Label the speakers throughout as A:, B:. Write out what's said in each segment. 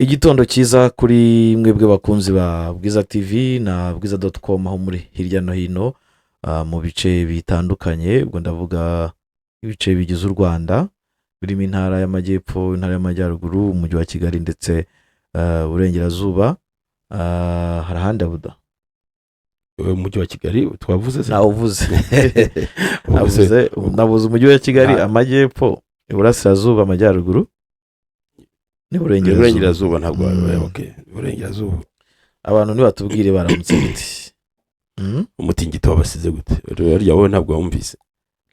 A: Igitondo cyiza kuri mwebwe bakunzi ba Bwiza TV na bwiza.com, aho muri hirya no hino mu bice bitandukanye. Ubwo ndavuga ibice bigize u Rwanda birimo Intara y'Amajyepfo, Intara y'Amajyaruguru, Umujyi wa Kigali ndetse Uburengerazuba. Hari ahandi, Abuda?
B: Umujyi wa Kigali twavuze se?
A: Nawuvuze.
B: Ubu se-
A: Navuze Umujyi wa Kigali, Amajyepfo, Iburasirazuba, Amajyaruguru n'Iburengerazuba.
B: Iburengerazuba ntabwo. Okay, Iburengerazuba.
A: Abantu ntibatubwire baramutse gute?
B: Umutingito wabasize gute? Harya wowe ntabwo wumvise?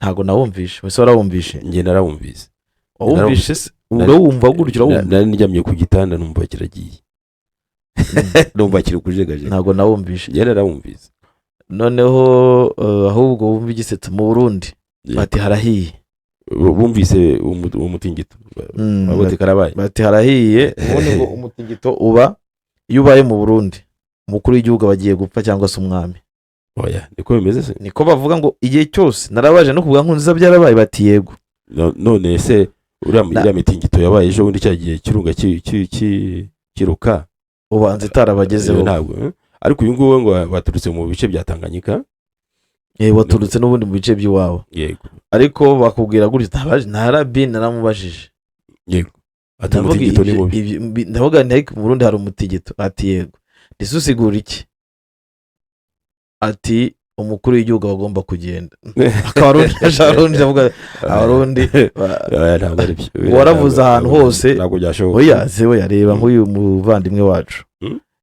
A: Ntabwo nawumvishe. Wese warawumvishe?
B: Njye narawumvise.
A: Wawumvishe se? Urawumva gutyo, urawumva?
B: Nari ndyamye ku gitanda, numva kiragiye, numva kiri kujegajega.
A: Ntabwo nawumvishe.
B: Njye narawumvise.
A: Noneho ahubwo wumva igisetso mu Burundi, bati harahiye.
B: Bumvise uwo mutingito, bavuga ati karabaye.
A: Bati harahiye. Ubundi ngo umutingito uba iyo ubaye mu Burundi, umukuru w'igihugu aba agiye gupfa cyangwa se umwami.
B: Oya, niko bimeze se?
A: Niko bavuga ngo igihe cyose narabaje no kuvuga nkunziza byarabaye, bati yego.
B: None se uriya mitingito yabaye ejo bundi, cya gihe kirunga kiruka?
A: Ubanza itarabagezeho.
B: Ntabwo, eh? Ariko uyu nguyu ngo baturutse mu bice bya Tanganyika.
A: Waturutse n'ubundi mu bice by'iwabo.
B: Yego.
A: Ariko bakubwira gutyo, nta rabi naramubajije.
B: Yego, ati
A: Ndavuga
B: umutingito ni mubi.
A: Ndavuga nti ariko mu Burundi hari umutingito? Ati yego. Ndetse usigura iki? Ati umukuru w'igihugu aba agomba kugenda. Akaba Abarundi, ndavuga Abarundi
B: Oya, ntabwo ari byo.
A: Waravuze ahantu hose.
B: Ntabwo byashoboka.
A: Oya se, oya, reba nk'uyu muvandimwe wacu.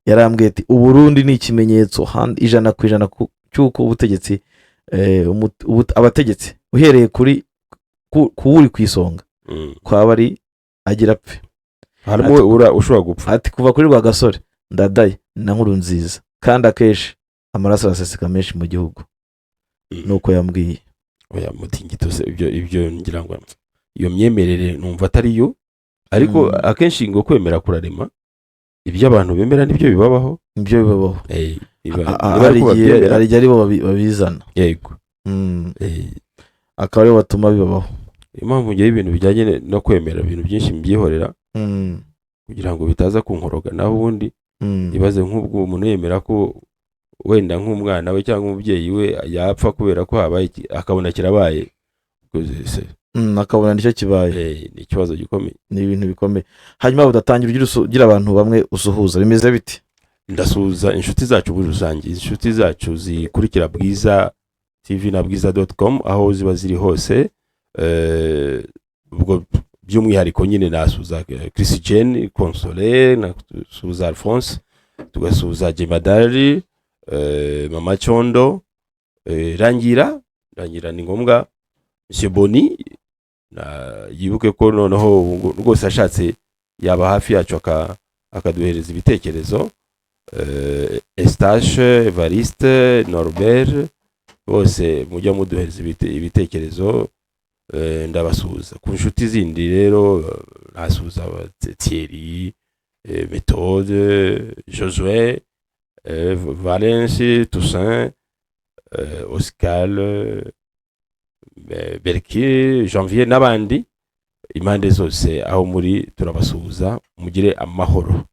A: Yarambwiye ati Uburundi ni ikimenyetso 100% cy'uko ubutegetsi abategetsi uhereye kuri ku wuri ku isonga kwaba ari agira apfe.
B: Harimo ushobora gupfa.
A: Ati kuva kuri Rwagasore, Ndadaye na Nkurunziza, kandi akenshi amaraso araseseka menshi mu gihugu. Nuko yambwiye.
B: Oya, mutingito se, ibyo ngira ngo iyo myemerere numva atari yo, ariko akenshi ngo kwemera kurarema. Ibyo abantu bemera nibyo bibabaho.
A: Nibyo bibabaho.
B: Niba
A: Hari
B: ariko
A: igihe
B: babyemera.
A: hari igihe aribo babizana.
B: Yego.
A: Akaba aribo batuma bibabaho.
B: Niyo mpamvu ngewe ibintu bijyanye no kwemera, ibintu byinshi mbyihorera kugira ngo bitaza kunkoroga. Naho ubundi ibaze nk'ubwo umuntu yemera ko wenda nk'umwana we cyangwa umubyeyi we yapfa kubera ko habaye akabona kirabaye. Ubwo
A: Akabona nicyo kibaye.
B: Ni ikibazo gikomeye.
A: Ni ibintu bikomeye. Hanyuma udatangira ugira abantu bamwe usuhuza, bimeze bite?
B: Ndasuhuza inshuti zacu muri rusange, inshuti zacu zikurikira Bwiza TV na bwiza.com aho ziba ziri hose. Ubwo by'umwihariko nyine nasuhuza Chris Jane Console, nasuhuza Alphonse, tugasuhuza Jemadari, Mama Chondo, Rangira. Rangira ni ngombwa. Monsieur Boni na yibuke ko noneho ubu rwose ashatse yaba hafi yacu akaduhereza ibitekerezo. Estache, Evariste, Norbert, bose mujya muduhereza ibitekerezo, ndabasuhuza. Ku nshuti zindi rero, nasuhuza Thierry, Methode, Josué, Valence, Toussaint, Oscar, Berkier, Janvier n'abandi impande zose aho muri, turabasuhuza, mugire amahoro.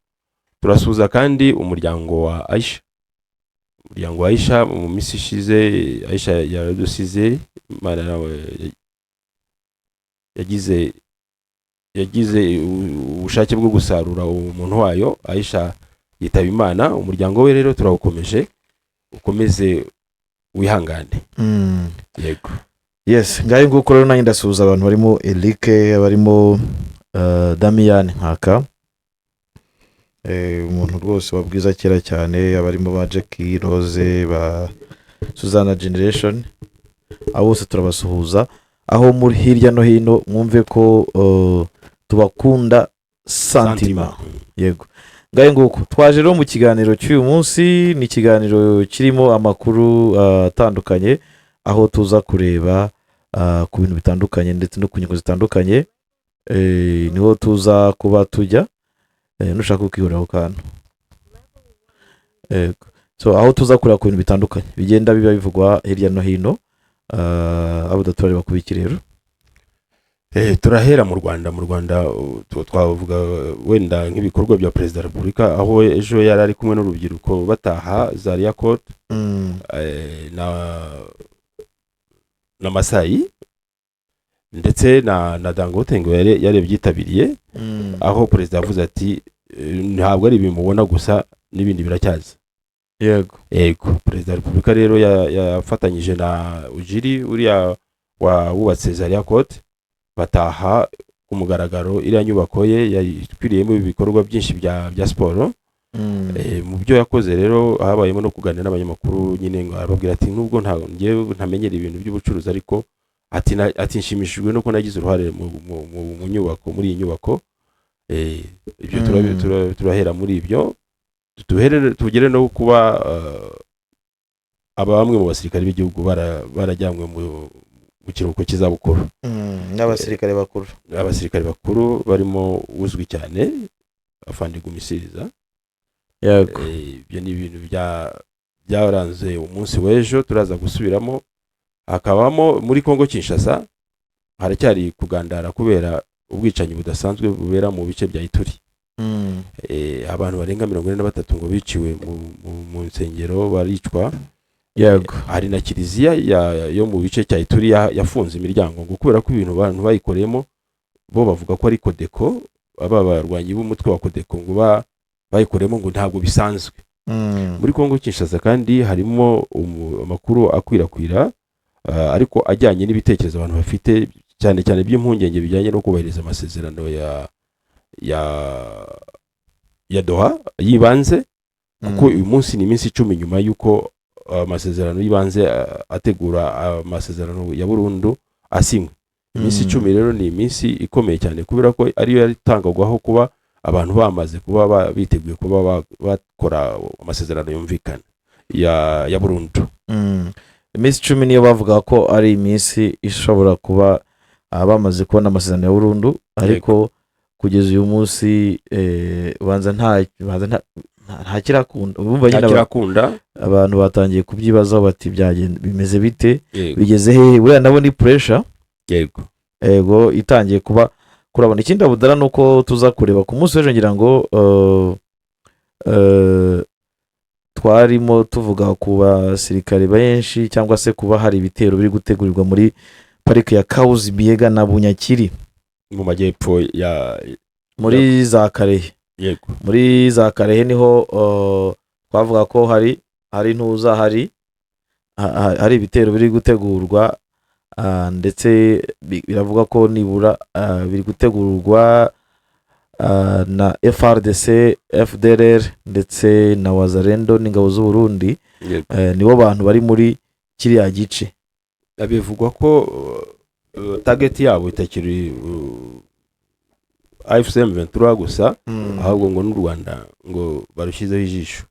B: Turasuhuza kandi umuryango wa Aisha, umuryango wa Aisha. Mu minsi ishize Aisha yaradusize. Imana nawe yagize ubushake bwo gusarura umuntu wayo, Aisha yitaba Imana. Umuryango we rero turawukomeje, ukomeze wihangane. Yego.
A: Yes, ngayo nguko rero. Nanjye ndasuhuza abantu barimo Eric, barimo Damian Nkaka, umuntu rwose wa Bwiza kera cyane, abarimo ba Jackie Rose, ba Suzana Generation, abo bose turabasuhuza aho muri hirya no hino. Mwumve ko tubakunda santima. Yego, ngayo nguko. Twaje rero mu kiganiro cy'uyu munsi. Ni ikiganiro kirimo amakuru atandukanye, aho tuza kureba ku bintu bitandukanye ndetse no ku ngingo zitandukanye. Niho tuza kuba tujya. Nushaka ukihurira ako kantu. Yego. So aho tuza kureba ku bintu bitandukanye bigenda biba bivugwa hirya no hino. Abo turareba ku biki rero?
B: Turahera mu Rwanda. Mu Rwanda twavuga wenda nk'ibikorwa bya Perezida wa Repubulika, aho ejo yari ari kumwe n'urubyiruko bataha Zaria Court na Masayi ndetse na Dangote ngo yari byitabiriye, aho perezida yavuze ati: "Ntabwo ari ibintu mubona gusa, n'ibindi biracyaza." Yego, Perezida wa Repubulika rero yafatanyije na Ujiri uriya wubatse Zaria Court, bataha ku mugaragaro iriya nyubako ye yakwiriyemo ibikorwa byinshi bya siporo. Mu byo yakoze rero habayemo no kuganira n'abanyamakuru nyine, ngo arababwira ati: "Nubwo ngewe ntamenyera ibintu by'ubucuruzi, ariko ati nshimishijwe nuko nagize uruhare mu nyubako, muri iyi nyubako." Ibyo turahera muri ibyo, tugere no kuba aba bamwe mu basirikare b'igihugu barajyanywe mu kiruhuko cy'izabukuru.
A: N'abasirikare bakuru.
B: Abasirikare bakuru barimo uzwi cyane Afande Gumisiriza. Ibyo ni ibintu byaranze umunsi w'ejo, turaza gusubiramo. Hakabamo muri Kongo Kinshasa haracyari kugandara kubera ubwicanyi budasanzwe bubera mu bice bya Ituri. Abantu barenga 43 ngo biciwe mu nsengero, baricwa. Hari na kiliziya yo mu bice cya Ituri yafunze imiryango ngo kubera ko ibintu abantu bayikoreyemo, bo bavuga ko ari Codeco, aba barwanyi b'umutwe wa Codeco ngo bayikoreyemo, ngo ntabwo bisanzwe. Muri Kongo Kinshasa kandi harimo amakuru akwirakwira, ariko ajyanye n'ibitekerezo abantu bafite, cyane cyane by'impungenge bijyanye no kubahiriza amasezerano ya Doha yibanze, kuko uyu munsi ni iminsi 10 nyuma y'uko amasezerano y'ibanze ategura amasezerano ya burundu asinywe. Iminsi 10 rero ni iminsi ikomeye cyane, kubera ko ariyo yatangagwaho kuba abantu bamaze kuba biteguye kuba bakora amasezerano yumvikana ya burundu.
A: Iminsi 10 niyo bavuga ko ari iminsi ishobora kuba bamaze kubona amasezerano ya burundu, ariko kugeza uyu munsi banza nta kirakunda. Urumva nyine
B: Nta kirakunda.
A: abantu batangiye kubyibazaho bati: "Byagenda bimeze bite?
B: Yego.
A: Bigeze hehe?" Buriya nabo ni pressure. Yego, itangiye kuba kurabona. Ikindi abudara ni uko tuza kureba ku munsi w'ejo, ngira ngo twarimo tuvuga ku basirikare benshi, cyangwa se kuba hari ibitero biri gutegurirwa muri pariki ya Kahuzi Biega na Bunyakiri.
B: Mu majyepfo ya
A: Muri za Karehe. Muri za Karehe niho twavuga ko hari ntuza hari ibitero biri gutegurwa, ndetse biravuga ko nibura biri gutegurwa na FARDC, FDLR ndetse na Wazalendo n'ingabo z'u Burundi. Nibo bantu bari muri kiriya gice.
B: Bivugwa ko target yabo itakiri AFC M23 gusa, ahubwo ngo n'u Rwanda ngo barushyizeho ijisho.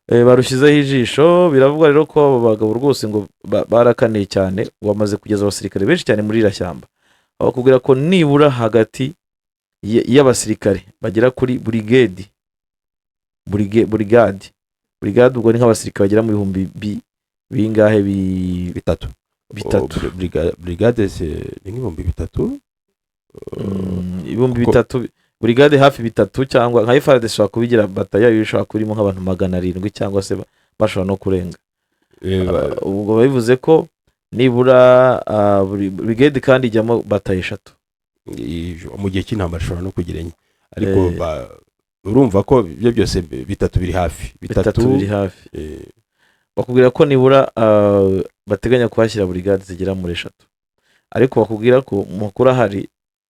A: Barushyizeho ijisho. Biravugwa rero ko abo bagabo rwose ngo barakaniye cyane, ngo bamaze kugeza abasirikare benshi cyane muri iriya shyamba. Bakubwira ko nibura hagati y'abasirikare bagera kuri burigade, brigade, ubwo ni nk'abasirikare bagera mu bihumbi bingahe
B: 3.
A: 3.
B: Oh, brigade ni nk'ibihumbi 3.
A: Ibihumbi 3, burigade hafi 3, cyangwa nka FARDC ishobora kubigira batayo ishobora kuba irimo nk'abantu 700 cyangwa se bashobora no kurenga. Ubwo bivuze ko nibura buri brigade kandi ijyamo batayo 3.
B: Mu gihe cy'intambara ishobora no kugira 4, ariko urumva ko ibyo byose 3 biri hafi.
A: 3 biri hafi. Bakubwira ko nibura bateganya kuhashyira burigade zigera muri 3, ariko bakubwira ko mu makuru ahari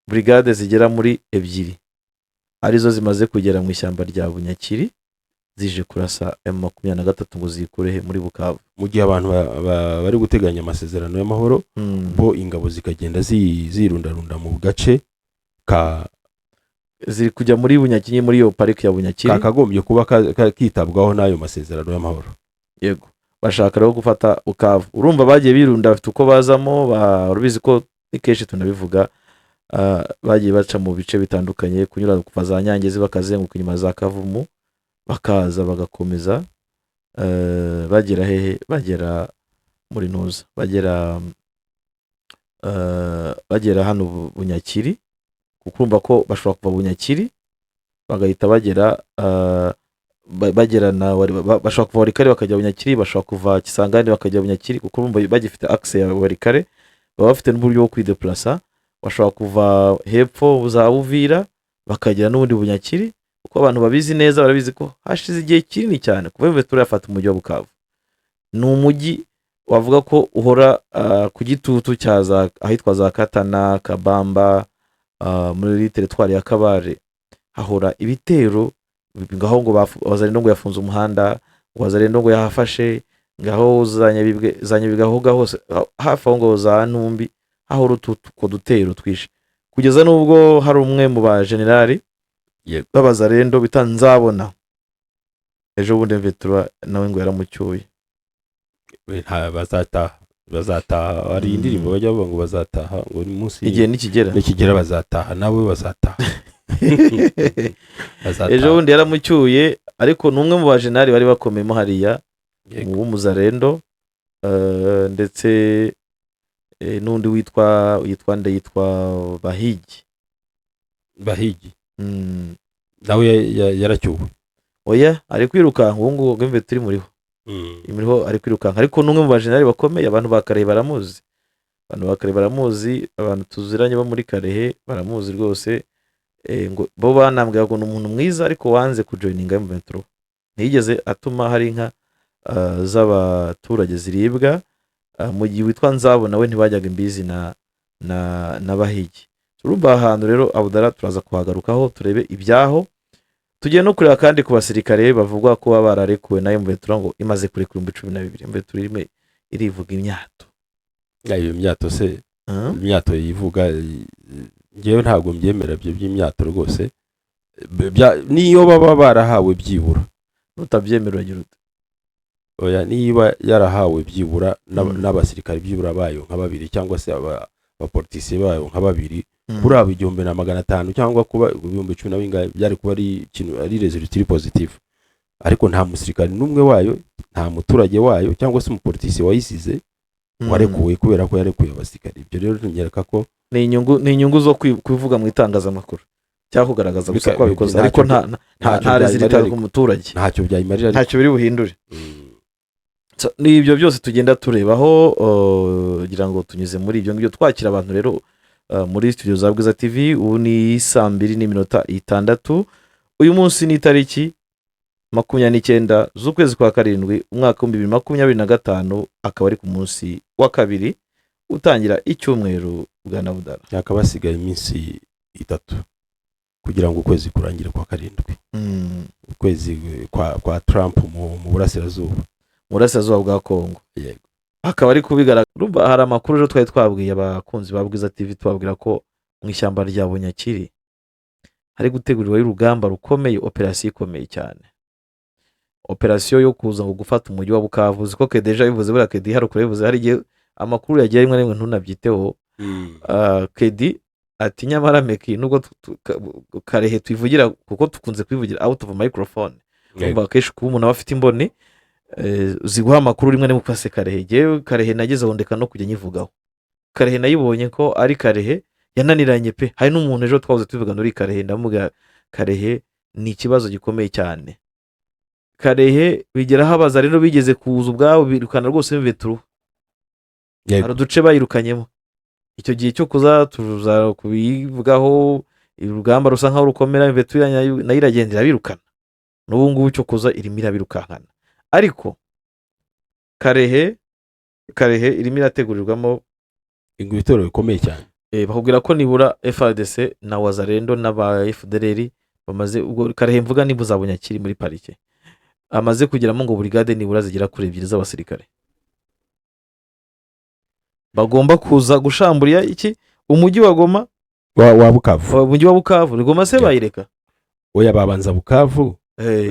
A: burigade zigera muri 2 arizo zimaze kugera mu ishyamba rya Bunyakiri, zije kurasa M23 ngo ziyikurehe muri Bukavu.
B: Mu gihe abantu bari guteganya amasezerano y'amahoro, bo ingabo zikagenda zirundarunda mu gace ka
A: Ziri kujya muri Bunyakiri, muri iyo pariki ya Bunyakiri.
B: Kakagombye kuba kitabwaho n'ayo masezerano y'amahoro.
A: Yego, bashaka rero gufata Bukavu. Urumva bagiye birunda, bafite uko bazamo, urabizi ko ni kenshi tunabivuga, bagiye baca mu bice bitandukanye, kunyura kuva za Nyangezi bakazenguka inyuma za Kavumu, bakaza bagakomeza, bagera hehe? Bagera muri Ntuza, bagera Bagera hano Bunyakiri, kuko urumva ko bashobora kuva Bunyakiri bagahita bagera bagera na bashobora kuva Walikale bakajya Bunyakiri, bashobora kuva Kisangani bakajya Bunyakiri, kuko urumva bagifite accès ya Walikale, baba bafite n'uburyo bwo kwidéplaça. Bashobora kuva hepfo za Uvira bakagera n'ubundi Bunyakiri, kuko abantu babizi neza barabizi ko hashize igihe kinini cyane kuva M23 yafata umujyi wa Bukavu. Ni umujyi wavuga ko uhora ku gitutu cya za ahitwa za Katana, Kabamba, muri teritwari ya Kabare hahora ibitero. Ngaho ngo Wazalendo ngo yafunze umuhanda, ngo Wazalendo ngo yahafashe, ngaho za Nyabibwe, za Nyabibwe, aho ngaho hose hafi aho ngo za Ntumbi hahora utwo dutero twinshi, kugeza n'ubwo hari umwe mu ba generali b'Abazalendo bita Nzabona, ejo bundi M23 nawe ngo yaramucyuye.
B: Bazataha, bazataha. Hari indirimbo bajya bavuga ngo bazataha, ngo ni munsi
A: Igihe nikigera.
B: Nikigera bazataha, nawe bazataha. Bazataha.
A: Ejo bundi yaramucyuye, ariko ni umwe mu bajenali bari bakomeyemo hariya w'umuzarendo, ndetse n'undi witwa nde, yitwa Bahigi.
B: Bahigi nawe yaracyuwe?
A: Oya, ari kwirukanka ubu ngubu, ngo turi muriho muriho, ari kwirukanka, ariko ni umwe mu bajenali bakomeye. Abantu ba Kalehe baramuzi, abantu ba Kalehe baramuzi, abantu tuziranye bo muri Kalehe baramuzi rwose. Ngo bo banambwira ngo ni umuntu mwiza, ariko wanze kujoininga M23, ntiyigeze atuma hari inka z'abaturage ziribwa. Mu gihe witwa Nzabo nawe ntibajyaga imbizi na Bahigi. Urumva aha hantu rero, Abudara, turaza kuhagarukaho turebe ibyaho. Tugiye no kureba kandi ku basirikare bavugwa kuba bararekuwe na M23, ngo imaze kurekura 12,000. M23 irimo irivuga imyato.
B: Ya, iyo myato se?
A: Ah?
B: Imyato yivuga, ngewe ntabwo mbyemera ibyo by'imyato rwose. Niyo baba barahawe byibura
A: Nutabyemera uragira ute?
B: Oya, niba yarahawe byibura n'abasirikare byibura bayo nka babiri, cyangwa se abapolitisiye bayo nka babiri, kuri abo 1500 cyangwa kuba ibihumbi cumi na bingahe, byari kuba ari ikintu, ari résultat iri positive. Ariko nta musirikare n'umwe wayo, nta muturage wayo cyangwa se umupolitisiye wayisize warekuwe kubera ko yarekuye abasirikare. Ibyo rero nyereka ko
A: Ni inyungu zo kuvuga mu itangazamakuru cyangwa kugaragaza gusa ko wabikoze, ariko nta
B: ntacyo
A: résultat
B: byayimarira.
A: ku muturage.
B: Ntacyo byayimarira ariko.
A: Ntacyo biri buhindure. So, ni ibyo byose tugenda turebaho, kugira ngo tunyuze muri ibyo ngibyo twakira abantu rero muri studio za Bwiza TV. Ubu ni 2:06. Uyu munsi ni itariki 29 z'ukwezi kwa karindwi, umwaka w'2025, akaba ari ku munsi wa kabiri utangira icyumweru, bwana Budara.
B: Hakaba hasigaye iminsi 3 kugira ngo ukwezi kurangire kwa karindwi, ukwezi kwa Trump mu burasirazuba.
A: Mu burasirazuba bwa Kongo.
B: Yego.
A: Akaba ari kubigaragara. Urumva hari amakuru ejo twari twabwiye abakunzi ba Bwiza TV, tubabwira ko mu ishyamba rya Bunyakiri hari gutegurirwayo urugamba rukomeye, operasiyo ikomeye cyane, operasiyo yo kuza ngo gufata umujyi wa Bukavu. Uzi ko Kedeja bivuze, buriya Kedi hari ukuri bivuze, hari igihe amakuru yagiye rimwe na rimwe ntunabyiteho. Kedi ati nyamara meki nubwo Kalehe tuyivugira, kuko tukunze kuyivugira out of microphone. Urumva akenshi kuba umuntu aba afite imboni ziguha amakuru rimwe na rimwe ukase. Kalehe, ngewe Kalehe nageze aho ndeka no kujya nyivugaho. Kalehe nayibonye ko ari Kalehe yananiranye pe. Hari n'umuntu ejo twahoze tuvugana uri Kalehe, ndamubwira Kalehe ni ikibazo gikomeye cyane. Kalehe bigeraho abaza rero bigeze kuza ubwabo birukana rwose veturu. Hari uduce bayirukanyemo icyo gihe cyo kuza tuza kubivugaho. Urugamba rusa nkaho rukomera, veturu nayo iragenda irabirukana. N'ubu ngubu cyo kuza irimo irabirukankana, ariko Kalehe irimo irategurirwamo
B: ibitero bikomeye cyane.
A: Bakubwira ko nibura FARDC na Wazalendo n'aba FDLR bamaze, ubwo Kalehe mvuga niba za Bunyakiri muri parike, amaze kugeramo ngo burigade nibura zigera kuri ebyiri z'abasirikare bagomba kuza gushamburiya iki umujyi wa Goma.
B: Wa Bukavu.
A: Umujyi wa Bukavu. Ni Goma se? Bayireka.
B: Oya, babanza Bukavu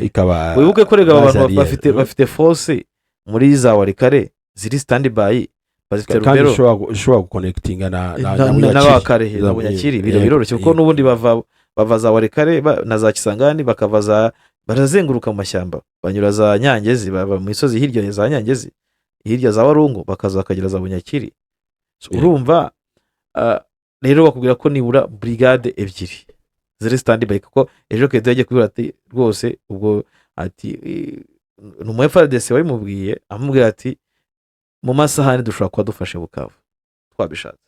B: ikaba
A: Wibuke ko rega aba bantu
B: base
A: bafite
B: arrière.
A: bafite force muri za Walikale ziri stand by, bazifite
B: Kandi
A: Rubero.
B: ushobora guconnectinga na Bunyakiri.
A: N'abakarehe na Bunyakiri biroroshye, kuko n'ubundi bava za Walikale na za Kisangani, bakava za, barazenguruka mu mashyamba, banyura za Nyangezi, bava mu misozi hirya za Nyangezi, hirya za Warungu, bakaza bakagera za Bunyakiri. So, urumva Rero bakubwira ko nibura brigade ebyiri ziri stand by, kuko ejo Kedo yagiye kubwira ati rwose ubwo ati ni umu FARDC wabimubwiye, amubwira ati mu masaha 4 dushobora kuba dufashe Bukavu twabishatse.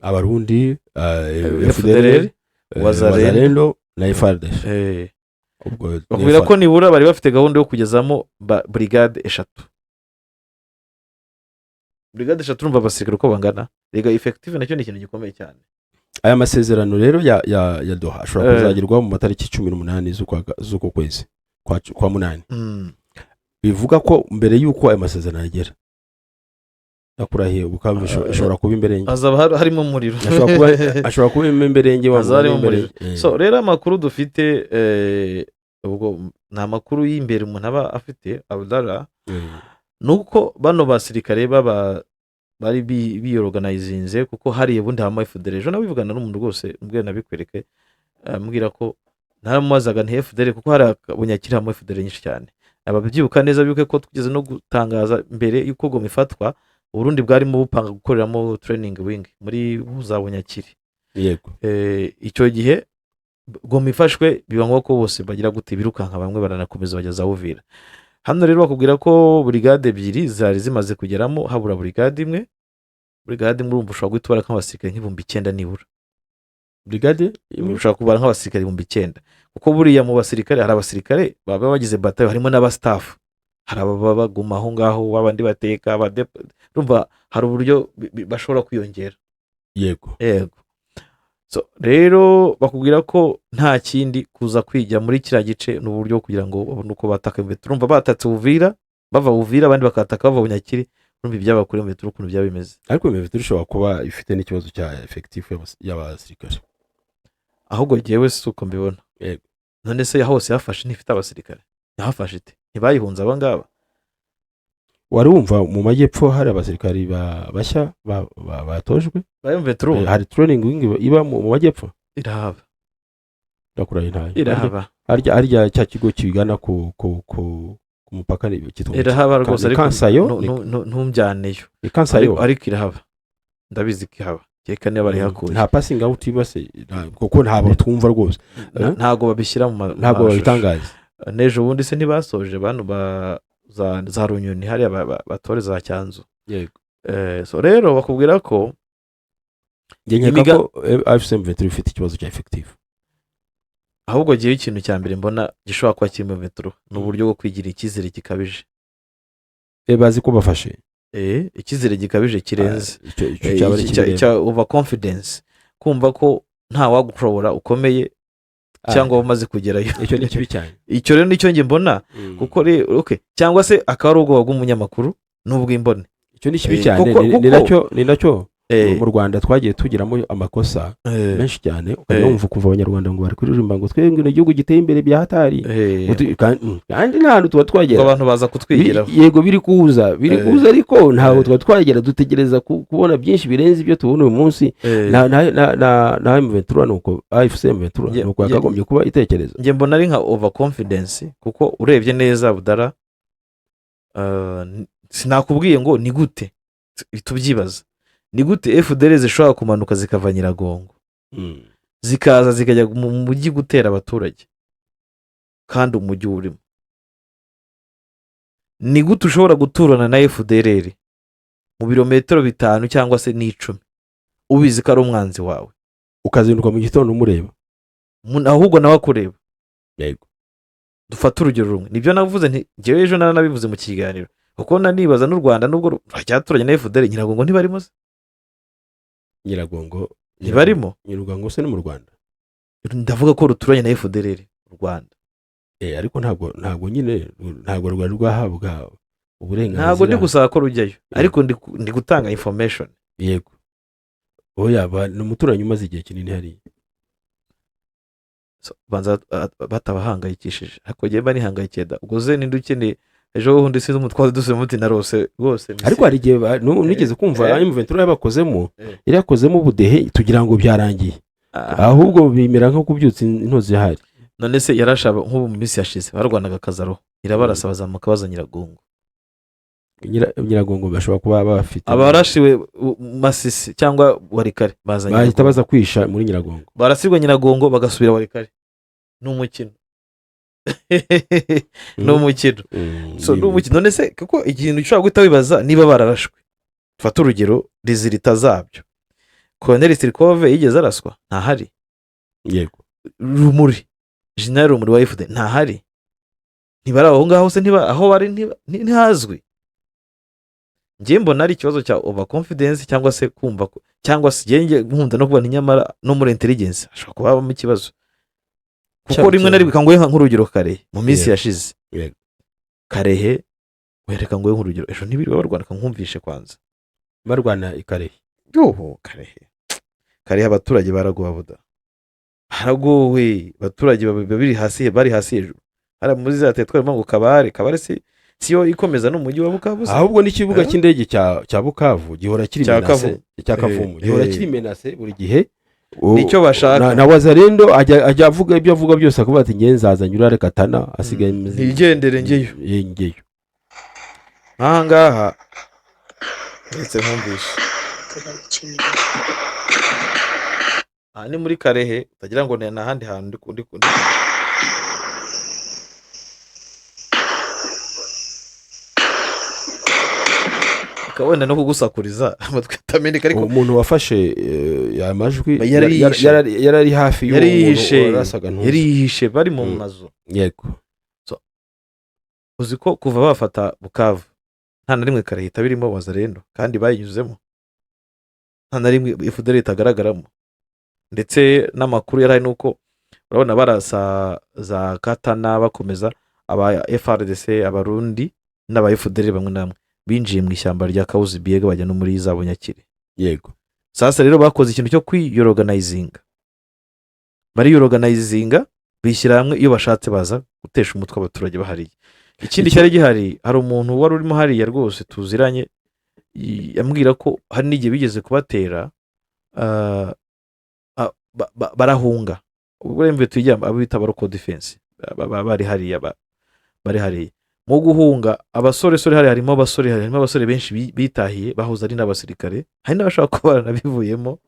B: Abarundi,
A: FDLR,
B: FDLR,
A: Wazalendo.
B: Wazalendo na FARDC. Ubwo ni
A: Bakubwira ko nibura bari bafite gahunda yo kugezamo brigade eshatu. Brigade eshatu, urumva abasirikare uko bangana. Rega effective nacyo ni ikintu gikomeye cyane.
B: Aya masezerano rero ya Doha ashobora kuzagerwaho mu matariki 18 z'uku kwezi kwa munani. Bivuga ko mbere y'uko aya masezerano agera, ndakurahiye, Bukavu ishobora kuba imberenge.
A: Hazaba harimo umuriro.
B: Ashobora kuba imberenge wa
A: Hazaba harimo
B: mugani
A: umuriro.
B: imberenge.
A: So rero amakuru dufite, ubwo ni amakuru y'imbere umuntu aba afite, Abdallah, ni uko bano basirikare baba bari biyoroganayizinze, kuko hariya ubundi habamo FDL. Ejo nabivugana n'umuntu rwose, mbwira nabikwereke, ambwira ko naramubazaga nti FDL, kuko hari Bunyakiri habamo FDL nyinshi cyane. Ababyibuka neza bibuke ko tugeze no gutangaza mbere y'uko Goma ifatwa, Uburundi bwarimo bupanga gukoreramo training wing muri za Bunyakiri. Icyo gihe Goma ifashwe, biba ngombwa ko bose bagira gute? Birukanka, bamwe baranakomeza bajya za Uvira. Hano rero bakubwira ko burigade ebyiri zari zimaze kugeramo, habura burigade imwe. Burigade imwe, urumva ushobora guhita ubara nk'abasirikare nk'ibihumbi 9 nibura.
B: Brigade imwe?
A: Ushobora kubara nk'abasirikare 9000, kuko buriya mu basirikare hari abasirikare baba bagize batayo, harimo n'aba staff, hari ababa baguma aho ngaho, babandi bateka, urumva hari uburyo bashobora kwiyongera. Yego. So rero bakubwira ko nta kindi kuza kwijya muri kiriya gice ni uburyo bwo kugira ngo babone uko bataka. Turumva batatse Uvira bava Uvira, abandi bakataka bava Bunyakiri. Urumva ibyaba kuri metero ukuntu byaba bimeze.
B: Ariko metero ishobora kuba ifite n'ikibazo cya effectif y'abasirikare.
A: Ahubwo jyewe si uko mbibona. None se hose yafashe ntifite abasirikare? Yahafashe ite? Ntibayihunze aba ngaba?
B: Wari wumva mu majyepfo hari abasirikari bashya batojwe?
A: Bayumve turu.
B: Hari training wing iba mu majyepfo?
A: Irahaba.
B: Ndakurahiye ntayo.
A: Irahaba.
B: Harya cya kigo kigana ku mupaka cyitwa ngo
A: Irahaba rwose.
B: Ni
A: Ariko
B: Kansayo?
A: Ntumjyaneyo.
B: Ni Kansayo.
A: Ariko irahaba, ndabizi ko ihaba, kereka niba bari hakuye.
B: Nta passing out iba se? Kuko ntabwo twumva rwose.
A: Ntabwo babishyira mu
B: Ntabwo
A: mashusho.
B: babitangaza.
A: N'ejo bundi se ntibasoje bantu ba za Runyoni hariya batore za Cyanzu? So rero bakubwira ko
B: Njye nkeka ko AFC M23 ifite ikibazo cya effectif.
A: Ahubwo ngewe ikintu cya mbere mbona gishobora kuba kirimo metero ni uburyo bwo kwigira icyizere gikabije.
B: Bazi ko bafashe.
A: Icyizere gikabije kirenze.
B: Ah, icyo cyaba ari
A: Icya
B: kibi.
A: Cya over confidence, kumva ko nta wagushobora ukomeye cyangwa wamaze kugerayo.
B: Icyo ni kibi cyane.
A: Icyo rero nicyo njye mbona, kuko okay, cyangwa se akaba ari ubwoba bw'umunyamakuru n'ubw'imbone.
B: Icyo ni kibi cyane. Ni nacyo mu Rwanda twagiye tugiramo amakosa menshi cyane, ukajya wumva ukumva Abanyarwanda ngo bari kuririmba ngo twebwe ni igihugu giteye imbere bya hatari. Kandi nta hantu tuba
A: Ngo
B: twagera.
A: abantu baza kutwigiraho.
B: Yego, biri kuza, biri kuza, ariko ntabwo tuba twagera. Dutegereza kubona byinshi birenze ibyo tubona uyu munsi. Na M23 nuko, AFC M23 nuko yakagombye kuba itekereza.
A: Njye mbona ari nka over confidence, kuko urebye neza Budara, sinakubwiye ngo ni gute tubyibaza, ni gute FDL zishobora kumanuka zikava Nyiragongo, zikaza zikajya mu mujyi gutera abaturage kandi umujyi urimo? Ni gute ushobora guturana na FDLR mu birometero 5 cyangwa se n'10, ubizi ko ari umwanzi wawe,
B: ukazinduka mu gitondo umureba?
A: Ahubwo nawe akureba. Dufate urugero rumwe, nibyo navuze nti njyewe ejo naranabivuze mu kiganiro, kuko nanibaza n'u Rwanda nubwo ruracyaturanye na FDL, Nyiragongo ntibarimo se?
B: Nyiragongo?
A: Ntibarimo?
B: Nyiragongo se ni mu Rwanda?
A: Ndavuga ko ruturanye na FDLR, u Rwanda.
B: Ariko ntabwo nyine ntabwo rwari rwahabwa uburenganzira.
A: Ntabwo ndi gusaba ko rujyayo, ariko ndi gutanga information.
B: Yego, oya, ni umuturanyi umaze igihe kinini hariya.
A: So, banza batabahangayikishije, ariko njyewe mba nihangayikiye da. Ubwo ze ninde ukeneye ejo bundi sinzi umutwazo dusubiramo uti narose rwose
B: Ariko hari igihe nigeze kumva M23 yabakozemo, yari yakozemo ubudehe, tugira ngo byarangiye, ahubwo bimera nko kubyutsa intozi ihari.
A: None se yarashaba nk'ubu mu minsi yashize barwanaga akazaro, irabarasa, bazamuka baza Nyiragongo.
B: Nyiragongo bashobora kuba bafite
A: Abarashiwe Masisi cyangwa Walikale baza
B: bahita
A: Nyiragongo.
B: baza kwisha muri Nyiragongo.
A: Barasirwa Nyiragongo, bagasubira Walikale. Ni umukino, ni umukino. So ni umukino. None se kuko ikintu ushobora guhita wibaza, niba bararashwe, fata urugero, résultat zabyo, Colonel Sirikove yigeze araswa? Ntahari. Rumuri, General Rumuri wa FD ntahari. Ntibari aho ngaho se? Ntiba aho bari, ntihazwi. Njye mbona ari ikibazo cya over confidence, cyangwa se kumva ko, cyangwa se njye nkunda no kubona nyamara no muri intelligence hashobora kuba habamo ikibazo, kuko rimwe na rimwe, kanguhe nk'urugero, Kalehe mu minsi yashize, Kalehe, wereka nguhe nk'urugero, ejo ntibiriwe barwana? Nkumvishe kwanza.
B: Barwana i Kalehe?
A: Yoho, Kalehe, Kalehe abaturage baragowe buda, baragowe. Abaturage bari hasi, bari hasi hejuru hariya muri za teritwari ngo Kabare, Kabare si siyo ikomeza n'umujyi wa Bukavu se?
B: Ahubwo n'ikibuga
A: Eh?
B: cy'indege cya Bukavu gihora kiri
A: Cya
B: menacé.
A: Kavumu.
B: Cya Kavumu gihora kiri menacé buri gihe.
A: Nicyo bashaka.
B: Na Wazalendo ajya avuga ibyo avuga byose, akavuga ati: "Nge nzaza nyura Katana asigaye
A: Ntigendere ngeyo.
B: Ngeyo."
A: Nk'aha ngaha ndetse nkumvishe, aha ni muri Kalehe, utagira ngo ni ahandi hantu ndi. Reka wenda no kugusakuriza amatwi atameneka, ariko
B: Umuntu wafashe aya majwi
A: Yari yihishe.
B: yari ari hafi y'uwo
A: Yari
B: muntu
A: yihishe.
B: warasaga ntuzi.
A: Yari yihishe, bari mu mazu. Uzi ko kuva bafata Bukavu nta na rimwe Kalehe itaba irimo Wazalendo, kandi bayinyuzemo, nta na rimwe FDLR itagaragaramo? Ndetse n'amakuru yari ari nuko urabona barasa za Katana, bakomeza, aba FARDC, Abarundi n'aba FDLR bamwe na bamwe binjiye mu ishyamba rya Kawuzi Biega, bajya no muri za Bunyakiri. Sasa rero bakoze ikintu cyo kwiyoroganizinga, bariyoroganizinga, bishyira hamwe. Iyo bashatse baza gutesha umutwe abaturage bahariye. Ikindi cyari gihari, hari umuntu wari urimo hariya rwose tuziranye, ambwira ko hari n'igihe bigeze kubatera, barahunga. Ubwo rero tujya abo bita aba local defense bari hariya, bari hariya mu guhunga, abasoresore hariya, harimo abasore benshi bitahiye, bahoze ari n'abasirikare, hari n'abashaka kuba baranabivuyemo,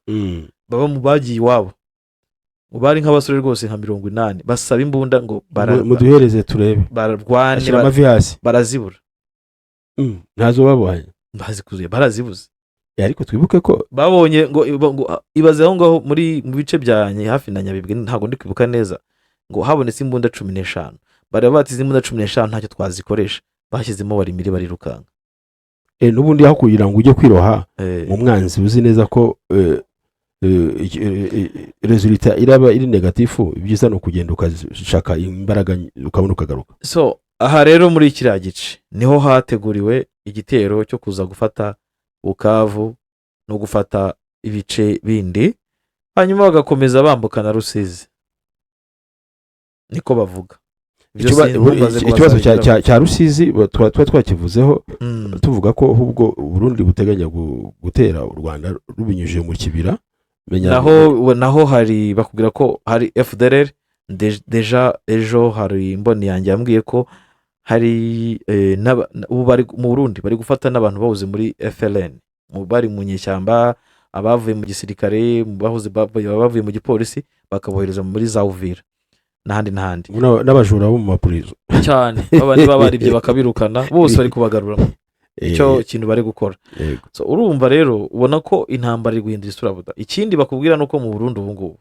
A: baba mu bagiye iwabo. Mu bari nk'abasore rwose nka 80, basaba imbunda ngo
B: Muduhereze turebe.
A: bararwane.
B: Ashyira amavi hasi.
A: Barazibura.
B: Ntazo babonye.
A: Bazikuzuye, barazibuze.
B: Ariko twibuke ko
A: Babonye ngo ibaze aho ngaho muri mu bice bya hafi na Nyabibwe, ntabwo ndi kwibuka neza, ngo habonetse imbunda 15. Bareba bati: "Izi mbunda 15 ntacyo twazikoresha." Bashyizemo barimire, barirukanka.
B: N'ubundi aho kugira ngo ujye kwiroha mu mwanzi uzi neza ko résultat iraba iri négatif, ibyiza ni ukugenda ukashaka imbaraga, ukabona ukagaruka.
A: So aha rero muri kiriya gice niho hateguriwe igitero cyo kuza gufata Bukavu no gufata ibice bindi, hanyuma bagakomeza bambuka na Rusizi, niko bavuga. Ibyo sinumbaze ngo
B: Ikibazo
A: bazabigeraho.
B: cya Rusizi tuba twakivuzeho, tuvuga ko ahubwo Uburundi buteganya gutera u Rwanda rubinyujije mu Kibira.
A: Naho hari, bakubwira ko hari FDLR déjà. Ejo hari imboni yanjye yambwiye ko hari ubu bari mu Burundi bari gufata n'abantu bahoze muri FLN, bari mu nyeshyamba, abavuye mu gisirikare, bahoze bavuye mu gipolisi, bakabohereza muri za Uvira n'ahandi n'ahandi.
B: N'abajura bo mu mapurizo.
A: Cyane, babandi baba baribye bakabirukana, bose bari kubagarura, icyo kintu bari gukora. So, urumva rero ubona ko intambara iri guhindura isura buda. Ikindi bakubwira ni uko mu Burundi ubu ngubu,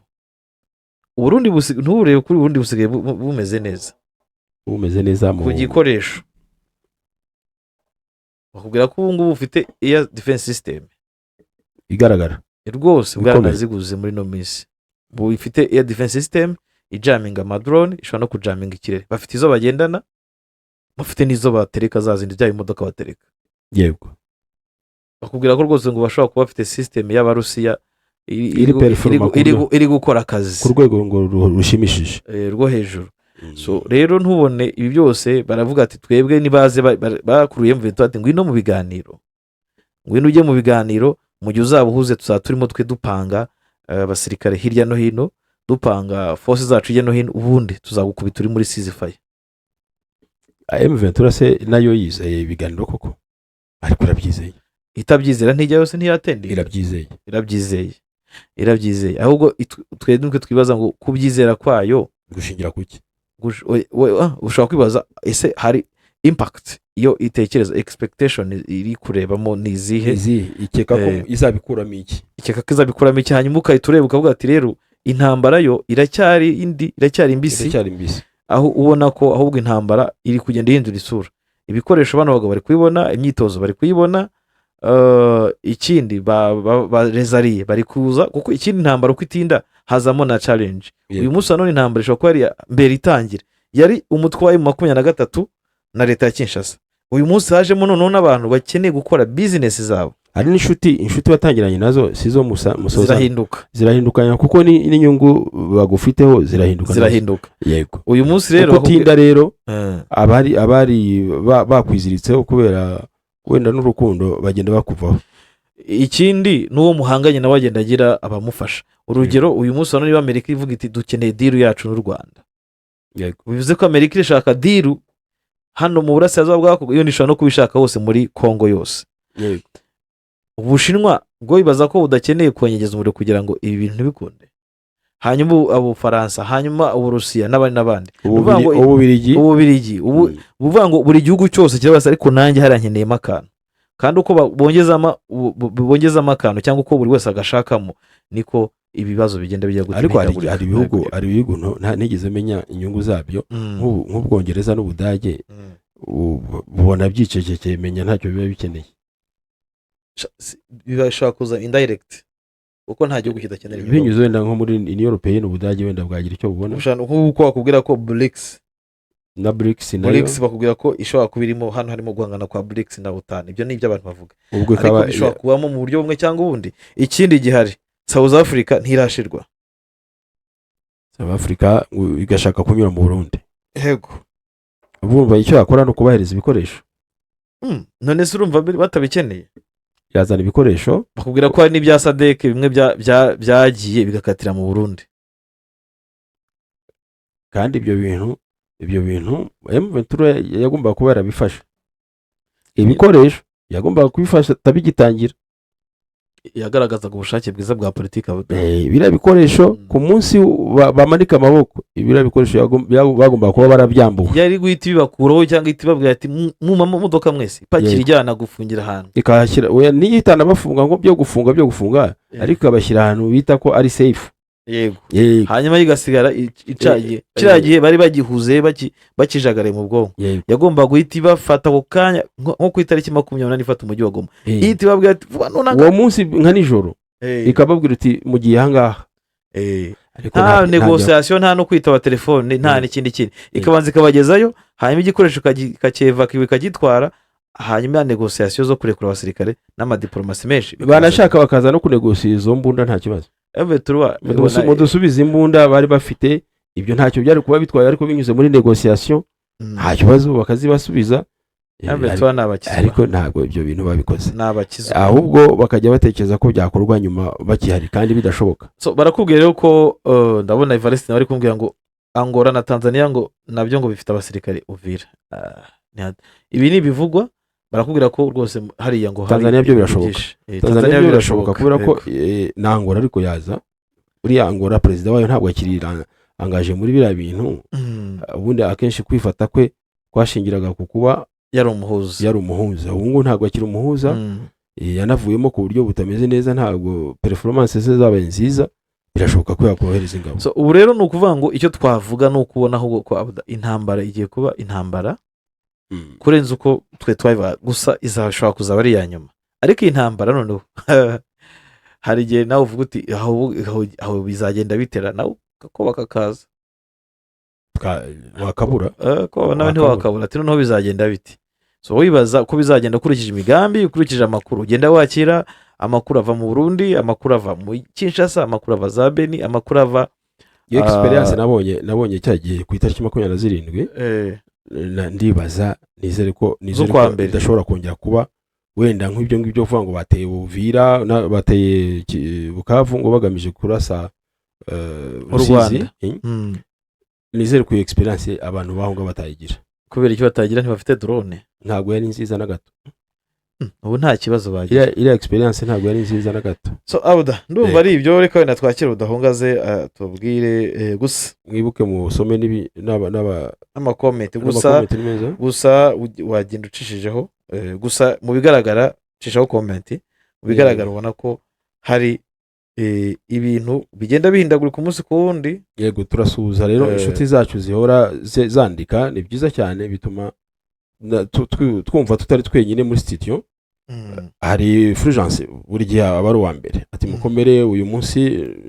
A: Uburundi nturebe kuri Uburundi busigaye bumeze neza.
B: Bumeze neza mu
A: Ku gikoresho, bakubwira ko ubu ngubu bufite air defense system
B: igaragara.
A: Rwose
B: Ikomeye.
A: bwaranaziguze muri ino minsi. Bufite air defense system ijaminga amadrone, ishobora no kujaminga ikirere. Bafite izo bagendana, bafite n'izo batereka, za zindi bya imodoka batereka. Bakubwira ko rwose ngo bashobora kuba bafite system y'Abarusiya
B: Iri performa
A: iri gukora akazi
B: ku rwego ngo rushimishije.
A: Rwo hejuru. So rero ntubone ibi byose, baravuga ati: "Twebwe nibaze." Bakuruye M23 ati: "Ngwino mu biganiro, ngwino ujye mu biganiro. Mu gihe uzaba uhuze tuzaba turimo twe dupanga abasirikare hirya no hino, dupanga force zacu hirya no hino, ubundi tuzagukubita uri muri ceasefire."
B: M23 se nayo yizeye ibiganiro koko? Ariko irabyizeye.
A: Itabyizera ntijya yose, ntiyatendinga.
B: Irabyizeye.
A: Irabyizeye, irabyizeye. Ahubwo twe nitwe twibaza ngo kubyizera kwayo
B: gushingira kuki?
A: Ushobora kwibaza, ese hari impact iyo itekereza, expectation iri kurebamo ni izihe?
B: Izihe? Ikeka ko izabikuramo iki?
A: Ikeka ko izabikuramo iki? Hanyuma ukahita ureba ukavuga ati rero intambara yo iracyari indi, iracyari mbisi.
B: Iracyari mbisi.
A: Aho ubona ko ahubwo intambara iri kugenda ihindura isura. Ibikoresho bano bagabo bari kubibona, imyitozo bari kuyibona. Ikindi ba rezariye bari kuza, kuko ikindi intambara uko itinda hazamo na challenge. Uyu munsi wa none intambara ishobora kuba yari mbere itangira yari umutwe wa M23 na leta ya Kinshasa. Uyu munsi hajemo noneho n'abantu bakeneye gukora bizinesi zabo.
B: Hari n'inshuti, inshuti watangiranye nazo sizo musoza.
A: Zirahinduka.
B: Zirahindukanya, kuko n'inyungu bagufiteho zirahinduka nazo.
A: Zirahinduka.
B: Yego.
A: Uyu munsi rero
B: uko utinda rero, abari bakwiziritseho kubera wenda n'urukundo bagenda bakuvaho.
A: Ikindi n'uwo muhanganye nawe agenda agira abamufasha. Urugero, uyu munsi wa none niba Amerika ivuga iti dukeneye deal yacu n'u Rwanda, bivuze ko Amerika irashaka deal hano mu burasirazuba bwa Kongo, iyo ntishobora no kubishaka hose muri Kongo yose. Ubushinwa bwo bibaza ko budakeneye kongeza umuriro kugira ngo ibi bintu ntibikunde. Hanyuma Ubufaransa, hanyuma Uburusiya n'abandi n'abandi. Uvuga ngo
B: Ububirigi.
A: Ububirigi ubu. Uvuga ngo buri gihugu cyose kirabasa, ariko nanjye hariya nkeneyemo akantu. Kandi uko bongezamo akantu cyangwa uko buri wese agashakamo, niko ibibazo bigenda bijya gute?
B: Ariko hari
A: bihindagurika.
B: hari ibihugu ntigeze menya inyungu zabyo. Nk'Ubwongereza n'Ubudage, bubona byicecekeye, menya ntacyo biba bikeneye.
A: Bishobora kuza indirect, kuko nta gihugu kidakenera ibihugu.
B: Binyuze wenda nko muri Union Européenne, Ubudage wenda bwagira icyo bubona.
A: Nk'uko bakubwira ko BRICS
B: Na BRICS nayo.
A: BRICS bakubwira ko ishobora kuba irimo hano, harimo guhangana kwa BRICS na OTAN. Ibyo ni ibyo abantu bavuga,
B: ubwo
A: ariko
B: ikaba
A: bishobora kubamo mu buryo bumwe cyangwa ubundi. Ikindi gihari, South Africa ntirashirwa.
B: South Africa ngo igashaka kunyura mu Burundi.
A: Yego.
B: Bumva icyo yakora ni ukubahereza ibikoresho.
A: None se urumva batabikeneye?
B: Yazana ibikoresho.
A: Bakubwira ko hari n'ibya SADC bimwe byagiye bigakatira mu Burundi.
B: Kandi ibyo bintu M23 yagombaga kuba yarabifashe. Ibikoresho yagombaga kubifasha atabigitangira.
A: Yagaragazaga ubushake bwiza bwa politiki.
B: Biriya bikoresho, ku munsi bamanika amaboko, biriya bikoresho bagombaga kuba barabyambuwe.
A: Yari guhita ibibakuraho cyangwa ihita ibabwira ati mu mamodoka mwese ipakira, ijyana gufungira ahantu.
B: Ikahashyira, oya, niyo itanabafunga ngo byo gufunga, ariko ikabashyira ahantu bita ko ari safe.
A: Hanyuma igasigara icagiye. Kiriya gihe bari bagihuze, bakijagaraye mu bwonko. Yagombaga guhita ibafata ako kanya, nko ku itariki 28 ifata umujyi wa Goma, ihita ibabwira ati vuba nonaha.
B: Uwo munsi nka nijoro ikababwira uti mugiye ahangaha. Ariko
A: nta négociation, nta no kwitaba telefone, nta n'ikindi kintu. Ikabanza ikabagezayo, hanyuma igikoresho ikacyeva ikagitwara, hanyuma ya négociation zo kurekura abasirikare n'amadiporomasi menshi.
B: Banashaka bakaza no kunegosiya izo mbunda, nta kibazo.
A: M23
B: Mudusubize imbunda bari bafite, ibyo ntacyo byari kuba bitwaye, ariko binyuze muri négociation nta kibazo, bakazibasubiza.
A: M23 ni abakizwa.
B: Ariko ntabwo ibyo bintu babikoze.
A: Ni abakizwa.
B: Ahubwo bakajya batekereza ko byakorwa nyuma bakihari kandi bidashoboka.
A: So, barakubwira rero ko ndabona Evariste nawe ari kumbwira ngo Angola na Tanzania ngo nabyo ngo bifite abasirikare Uvira. Ah, ibi ni ibivugwa. Barakubwira ko rwose hariya ngo hari
B: Tanzania byo birashoboka.
A: byinshi.
B: Tanzania byo birashoboka kubera ko
A: Yego.
B: Na Angola ariko yaza. Uriya Angola perezida wayo ntabwo akiri angaje muri biriya bintu. Ubundi akenshi kwifata kwe kwashingiraga ku kuba
A: yari umuhuza.
B: Yari umuhuza. Ubu ngubu ntabwo akiri umuhuza. Yanavuyemo ku buryo butameze neza, ntabwo performance ze zabaye nziza. Birashoboka ko yakohereza ingabo.
A: So, ubu rero ni ukuvuga ngo icyo twavuga ni ukubona ahubwo ko intambara igiye kuba intambara kurenza uko twe twabivuga. Gusa izashobora kuzaba ari iya nyuma. Ariko iyi ntambara noneho hari igihe nawe uvuga uti aho bizagenda bitera nawe gakoba kakaza.
B: Wakabura.
A: Koba nawe
B: Wakabura.
A: Ntiwakabura ati noneho bizagenda biti. So wibaza uko bizagenda ukurikije imigambi, ukurikije amakuru ugenda wakira, amakuru ava mu Burundi, amakuru ava mu Kinshasa, amakuru ava za Beni, amakuru ava
B: Iyo experience nabonye cya gihe ku itariki 27, ndibaza, nizere
A: Z'ukwa
B: ko
A: mbere.
B: bidashobora kongera kuba wenda nk'ibyo ngibyo kuvuga ngo bateye Buvira bateye Bukavu ngo bagamije kurasa
A: U
B: Rusizi.
A: Rwanda.
B: Nizere ko iyo experience abantu baho ngaho batayigira.
A: Kubera icyo batagira, ntibafite drone?
B: Ntabwo yari nziza na gato.
A: Ubu nta kibazo bagira.
B: Iriya experience ntabwo yari nziza na gato.
A: So Abuda, ndumva ari ibyo. Reka wenda twakire Udahungaze, tubwire gusa.
B: Mwibuke musome n'aba
A: n'amakomenti gusa.
B: N'amakomenti ni meza.
A: Gusa wagenda ucishijeho, gusa mu bigaragara ucishaho comment, mu bigaragara ubona ko hari ibintu bigenda bihindagurika umunsi ku wundi.
B: Yego, turasuhuza rero inshuti zacu zihora zandika. Ni byiza cyane, bituma twumva tutari twenyine muri studio. Hari Fulgence, buri gihe aba ari uwa mbere, ati: "Mukomere, uyu munsi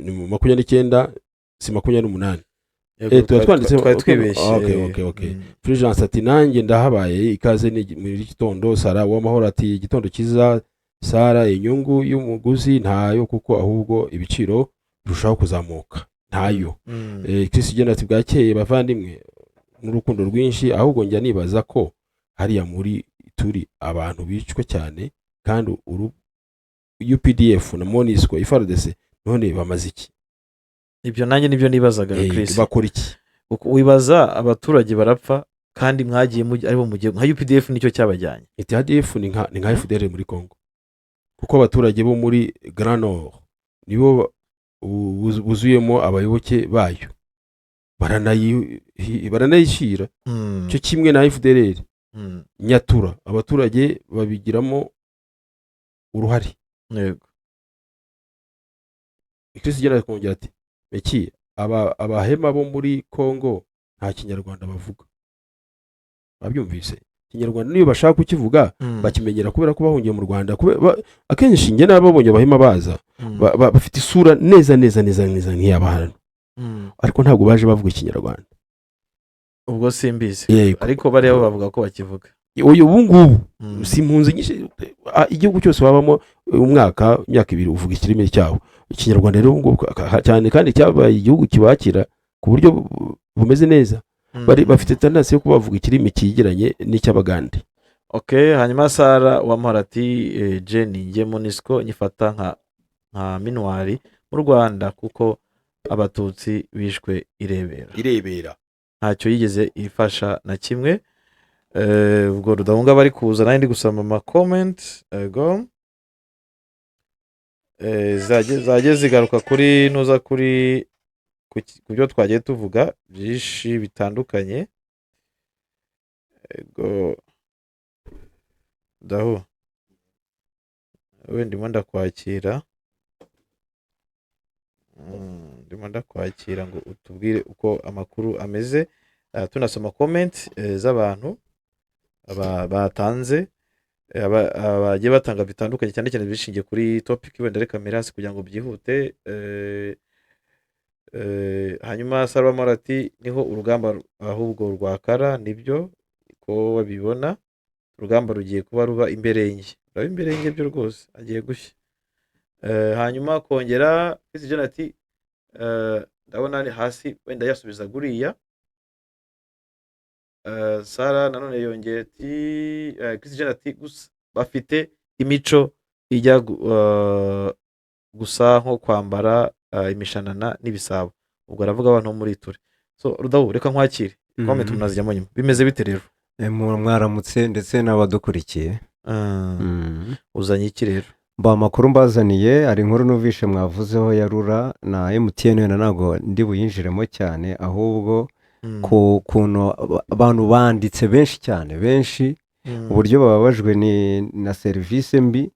B: ni mu 29, si 28."
A: Yego,
B: Tuba
A: twari twibeshye.
B: Okay. Fulgence ati: "Nanjye ndahabaye, ikaze ni muri iki gitondo." Sara Uwamahoro ati: "Igitondo cyiza Sara. Inyungu y'umuguzi ntayo, kuko ahubwo ibiciro birushaho kuzamuka, ntayo." Chris Igena ati: "Bwakeye bavandimwe, n'urukundo rwinshi. Ahubwo njya nibaza ko hariya muri turi abantu bicwa cyane kandi uru UPDF na MONUSCO, FARDC, none bamaze iki?"
A: Ibyo nanjye nibyo nibazaga. Chris.
B: Bakora iki?
A: Wibaza abaturage barapfa kandi mwagiye aribo mugiye nka UPDF, nicyo cyabajyanye.
B: Iti ADF ni nka FDLR muri Congo, kuko abaturage bo muri Grand Nord nibo buzuyemo abayoboke bayo, baranayishyira cyo kimwe na FDLR. Nyatura abaturage babigiramo uruhare. Chris Igena akongera ati: "Meki, abahema bo muri Congo nta Kinyarwanda bavuga." Babyumvise, Ikinyarwanda niyo bashaka kukivuga bakimenyera kubera ko bahungiye mu Rwanda. Akenshi njye nababonye abahema baza bafite isura neza neza neza neza nk'iy'abantu, ariko ntabwo baje bavuga Ikinyarwanda.
A: Ubwo simbizi.
B: Yego.
A: Ariko bariya bo bavuga ko bakivuga.
B: Uyu ubu ngubu si impunzi nyinshi, igihugu cyose wabamo umwaka, imyaka 2, uvuga ikirimi cyawo, Ikinyarwanda. Rero ubu ngubu cyane kandi cyabaye igihugu kibakira ku buryo bumeze neza. Bari bafite tendance yo kuba bavuga ikirimi cyegeranye n'icy'Abagande.
A: Ok, hanyuma Sara Uwamahoro ati: "Jenny, njye MONUSCO nyifata nka MINUAR mu Rwanda, kuko Abatutsi bishwe irebera."
B: Irebera.
A: Ntacyo yigeze ifasha na kimwe. Ubwo Rudahunga bari kuza, nanjye ndi gusoma amakomenti. Yego. Zagiye zigaruka kuri nuza kuri ku byo twagiye tuvuga byinshi bitandukanye. Yego dahu, we ndimo ndakwakira. Ndimo ndakwakira ngo utubwire uko amakuru ameze. Tunasoma comment z'abantu batanze, bagiye batanga bitandukanye, cyane cyane bishingiye kuri topic. Wenda reka mirasi kugira ngo byihute. Hanyuma Salvamar ati: "Niho urugamba ahubwo rwakara." Nibyo ko babibona, urugamba rugiye kuba ruba imberenge, ruraba imberenge byo rwose, agiye gushya. Hanyuma kongera Chris John ati ndabona ari hasi, wenda yasubiza guriya. Sara nanone yongeye ati Chris John ati: "Gusa bafite imico ijya gusa nko kwambara imishanana n'ibisabo." Ubwo aravuga abantu bo muri Ture. So Rudahu, reka nkwakire, comment munazijyamo nyuma. Bimeze bite rero?
C: Mwaramutse ndetse n'abadukurikiye.
A: Uzanye iki rero?
C: Mba amakuru mbazaniye, hari inkuru numvishe mwavuzeho ya RURA na MTN. Wenda ntabwo ndi buyinjiremo cyane, ahubwo ku kuntu abantu banditse benshi cyane, benshi, uburyo bababajwe na serivisi mbi.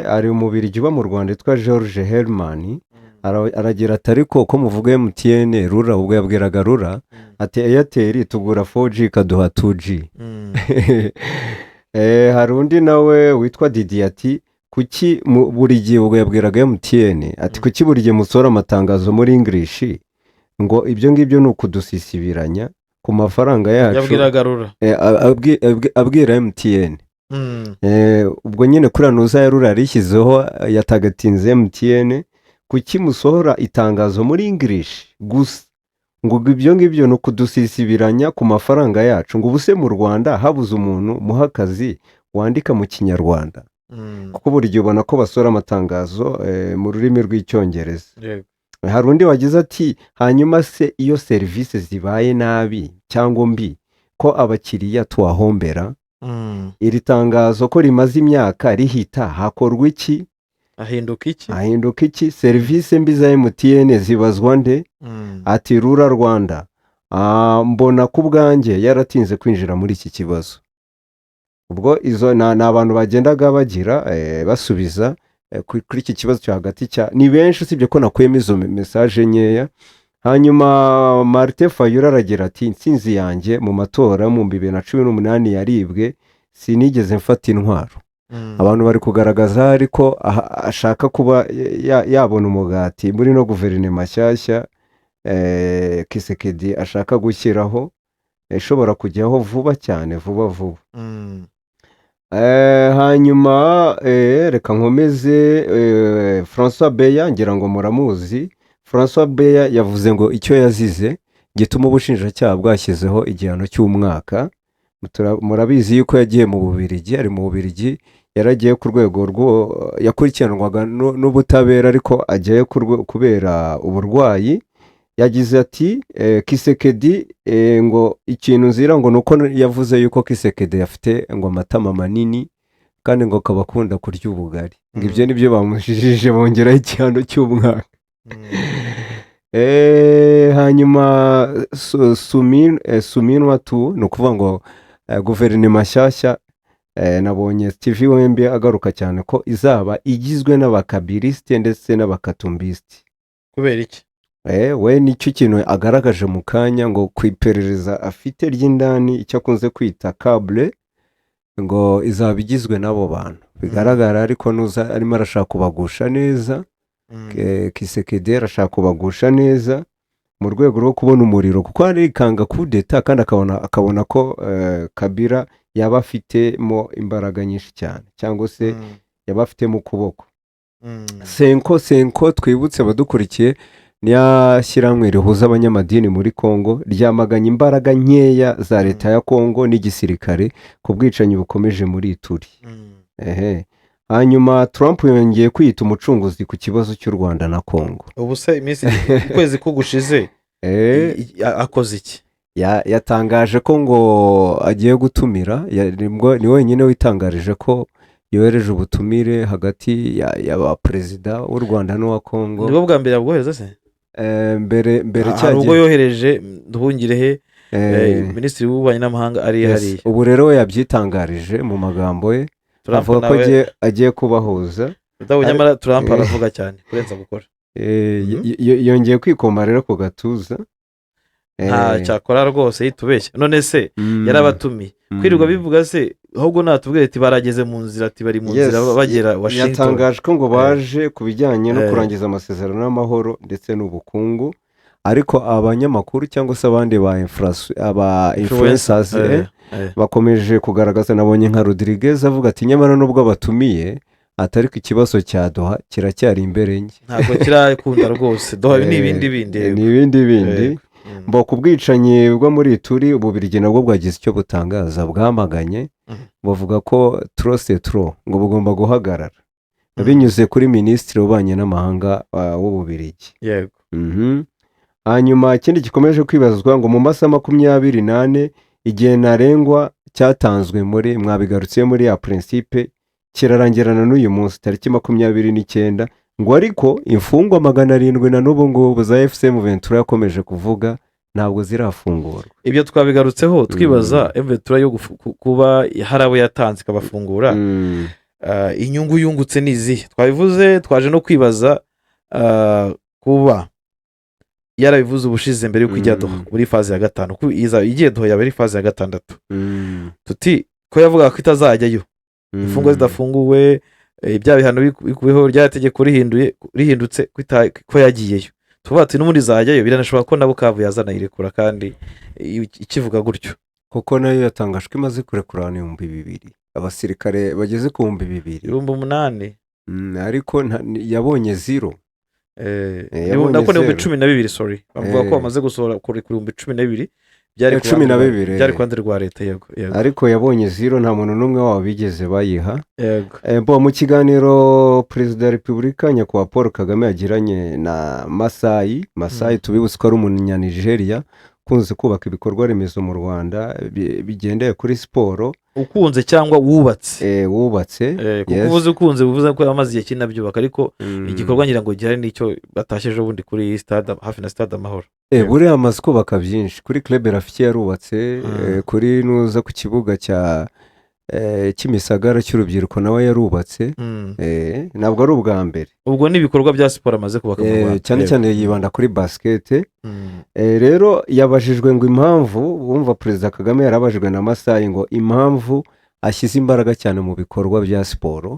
C: Hari Umubirigi uba mu Rwanda witwa George Herman. Aragira ati: "Ariko ko muvuga MTN, RURA," ubwo yabwiraga RURA, ati: "Airtel tugura 4G ikaduha 2G." Hari undi nawe witwa Didi ati: "Kuki buri gihe," ubwo yabwiraga MTN, ati: "Kuki buri gihe musohora amatangazo muri English? Ngo ibyo ngibyo ni ukudusisibiranya ku mafaranga yacu."
A: Yabwiraga RURA.
C: Abwira MTN. Ubwo nyine kuriya nuza ya RURA yarishyizeho, yatagatinze MTN: "Kuki musohora itangazo muri English gusa? Ngo ibyo ngibyo ni ukudusisibiranya ku mafaranga yacu. Ngo ubu se mu Rwanda habuze umuntu muha akazi wandika mu Kinyarwanda?" Kuko buri gihe ubona ko basohora amatangazo mu rurimi rw'Icyongereza. Hari undi wagize ati: "Hanyuma se iyo serivisi zibaye nabi cyangwa mbi, ko abakiriya tuhahombera?" Iri tangazo ko rimaze imyaka rihita, hakorwa iki?
A: Ahinduka iki?
C: Hahinduka iki? Serivisi mbi za MTN zibazwa nde? Ati "Rura Rwanda, mbona ku bwanjye yaratinze kwinjira muri iki kibazo." Ubwo izo ni abantu bagendaga bagira basubiza kuri iki kibazo cyo hagati cya ni benshi, usibye ko nakuyemo izo message nkeya. Hanyuma Martin Fayulu aragira ati: "Intsinzi yanjye mu matora mu 2018 yaribwe, sinigeze mfata intwaro." Abantu bari kugaragaza ariko ashaka kuba yabona umugati muri no guverinoma nshyashya Tshisekedi ashaka gushyiraho, ishobora kujyaho vuba cyane, vuba vuba. Hanyuma reka nkomeze. Francois Beya, ngira ngo muramuzi. Francois Beya yavuze ngo icyo yazize gituma ubushinjacyaha bwashyizeho igihano cy'umwaka. Murabizi yuko yagiye mu Bubirigi, ari mu Bubirigi, yaragiye ku rwego rwo yakurikiranwaga n'ubutabera, ariko ajyayo kubera uburwayi. Yagize ati Tshisekedi ngo ikintu nzira ngo ni uko yavuze yuko Tshisekedi afite ngo amatama manini kandi ngo akaba akunda kurya ubugari, ngo ibyo nibyo bamujijije, bongeraho igihano cy'umwaka. Hanyuma Suminwa tu ni ukuvuga ngo guverinoma nshyashya, nabonye Steve Wembe agaruka cyane ko izaba igizwe n'abakabilisite ndetse n'abakatumbisite.
A: Kubera iki?
C: We nicyo kintu agaragaje mu kanya, ngo ku iperereza afite ry'indani, icyo akunze kwita câble, ngo izaba igizwe n'abo bantu bigaragara, ariko nuza arimo arashaka kubagusha neza. Tshisekedi arashaka kubagusha neza mu rwego rwo kubona umuriro, kuko arikanga kudeta kandi akabona ko Kabila yaba afitemo imbaraga nyinshi cyane, cyangwa se yaba afitemo ukuboko. CENCO, CENCO, twibutse abadukurikiye, niya shyirahamwe rihuza abanyamadini muri Congo, ryamaganye imbaraga nkeya za leta ya Congo n'igisirikare ku bwicanyi bukomeje muri Ituri. Ehe. Hanyuma Trump yongeye kwiyita umucunguzi ku kibazo cy'u Rwanda na Congo.
A: Ubu se iminsi ukwezi ko gushize akoze iki?
C: Yatangaje ko ngo agiye gutumira, ni wenyine witangarije ko yohereje ubutumire hagati ya perezida w'u Rwanda n'uwa Congo.
A: Nibwo bwa mbere yabwohereza se?
C: Mbere mbere
A: Hari ubwo
C: cyagiye
A: yohereje Nduhungirehe, minisitiri w'ububanyi n'amahanga ari
C: yes.
A: hariya.
C: Ubu rero we yabyitangarije mu magambo ye,
A: Trump
C: avuga ko
A: nawe
C: agiye kubahuza.
A: Nyamara Trump aravuga cyane kurenza gukora.
C: Yongeye kwikoma rero ku gatuza.
A: Nta cyakora rwose yitubeshya. None se yarabatumiye, kwirirwa bivuga se? Ahubwo natubwire ati barageze mu nzira, ati bari mu nzira bagera Washington.
C: Yatangaje ko ngo baje ku bijyanye no kurangiza amasezerano y'amahoro ndetse n'ubukungu, ariko abanyamakuru cyangwa se abandi ba aba influencers bakomeje kugaragaza. Nabonye nka Rodriguez avuga ati nyamara nubwo batumiye, atari ko ikibazo cya Doha kiracyari imbere nke.
A: Ntabwo kirakunda rwose. Doha ni ibindi bindi.
C: Ni ibindi bindi. Mbo ku bwicanyi bwo muri Ituri, Ububirigi nabwo bwagize icyo butangaza, bwamaganye, buvuga ko trop c'est trop, ngo bugomba guhagarara, binyuze kuri minisitiri w'ububanyi n'amahanga w'Ububirigi. Hanyuma ikindi gikomeje kwibazwa, ngo mu masaha 24 igihe ntarengwa cyatanzwe muri mwabigarutse muri ya principe kirarangirana n'uyu munsi tariki 29, ngo ariko imfungwa 700 na n'ubu ngubu za AFC M23 yakomeje kuvuga ntabwo zirafungurwa.
A: Ibyo twabigarutseho twibaza M23 yo kuba hari abo yatanze ikabafungura, inyungu yungutse ni izihe? Twabivuze, twaje no kwibaza kuba yarabivuze ubushize mbere y'uko ijya Doha muri phase ya gatanu, kuko igiye Doha yaba ari phase ya gatandatu, tuti ko yavugaga ko itazajyayo imfungwa zidafunguwe, bya bihano bikuweho, rya tegeko rihindutse, ko yagiyeyo. Tuvuga ati n'ubundi izajyayo, biranashoboka ko na Bukavu yazanayirekura kandi ikivuga gutyo.
C: Kuko nayo yatangaje ko imaze kurekura abantu 2000, abasirikare bageze ku 2000.
A: 8000.
C: Ariko yabonye zero. Yabonye
A: Nako ni ibihumbi
C: zero.
A: 12, sorry, bavuga ko bamaze gusohora kurekura 12,000, byari ku
C: Cumi na
A: ruhande
C: bibiri,
A: byari ku ruhande rwa leta, yego.
C: Ariko yabonye zero, nta muntu n'umwe wabo bigeze bayiha. Bo mu kiganiro Perezida wa Repubulika nyakubahwa Paul Kagame yagiranye na Masayi Masayi, tubibutse ko ari umunyanigeriya. Ukunze kubaka ibikorwa remezo mu Rwanda bigendeye kuri siporo.
A: Ukunze cyangwa wubatse?
C: Wubatse.
A: Kuko uvuze ukunze, bivuze ko yamaze igihe kinini abyubaka, ariko igikorwa ngira ngo gihari nicyo batashye ejo bundi kuri stade, hafi na Stade Amahoro.
C: Buriya amaze kubaka byinshi. Kuri Club Rafiki yarubatse, kuri nuza ku kibuga cya Kimisagara cy'urubyiruko nawe yarubatse. Ntabwo ari ubwa mbere.
A: Ubwo ni ibikorwa bya siporo amaze kubaka mu Rwanda.
C: Cyane cyane yibanda kuri basikete. Rero yabajijwe ngo impamvu, wumva Perezida Kagame yarabajijwe na Masayi ngo impamvu ashyize imbaraga cyane mu bikorwa bya siporo.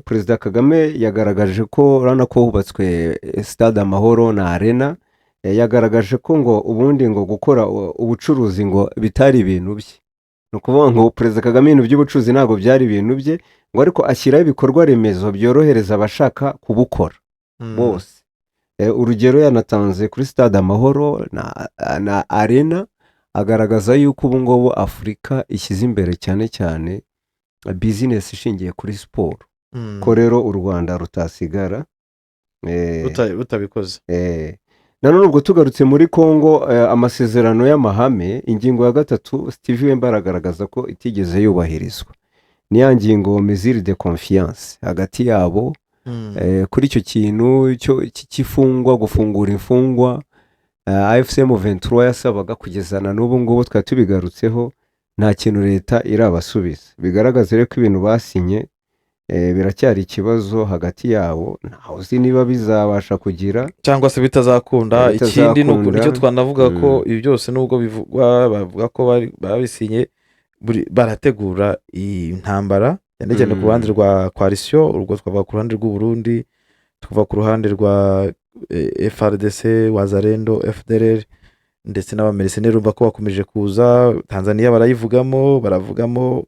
C: Perezida Kagame yagaragaje ko, urabona ko hubatswe Stade Amahoro na Arena, yagaragaje ko ngo ubundi ngo gukora ubucuruzi ngo bitari ibintu bye. Ni ukuvuga ngo Perezida Kagame ibintu by'ubucuruzi ntabwo byari ibintu bye, ngo ariko ashyiraho ibikorwa remezo byorohereza abashaka kubukora bose. Urugero yanatanze kuri Stade Amahoro na Arena, agaragaza yuko ubu ngubu Afurika ishyize imbere cyane cyane bizinesi ishingiye kuri siporo, ko rero u Rwanda rutasigara
A: Rutabikoze.
C: Nanone ubwo tugarutse muri Congo, amasezerano y'amahame, ingingo ya gatatu, Steve Wemba aragaragaza ko itigeze yubahirizwa. Ni ya ngingo mesure de confiance hagati yabo. Kuri icyo kintu cy'imfungwa, gufungura imfungwa, AFC M23 yasabaga, kugeza na n'ubu ngubu twari tubigarutseho, nta kintu leta irabasubiza. Bigaragaza rero ko ibintu basinye biracyari ikibazo hagati yabo, ntawe uzi niba bizabasha kugira
A: cyangwa se bitazakunda. Ikindi ni uku,
C: Bitazakunda.
A: nicyo twanavuga ko ibi byose nubwo bivugwa, bavuga ko babisinye, barategura iyi ntambara cyane cyane ku ruhande rwa coalition. Urwo twavuga ku ruhande rw'u Burundi, tukavuga ku ruhande rwa FARDC, Wazalendo, FDLR ndetse n'abamercenaires. Urumva ko bakomeje kuza. Tanzania barayivugamo, baravugamo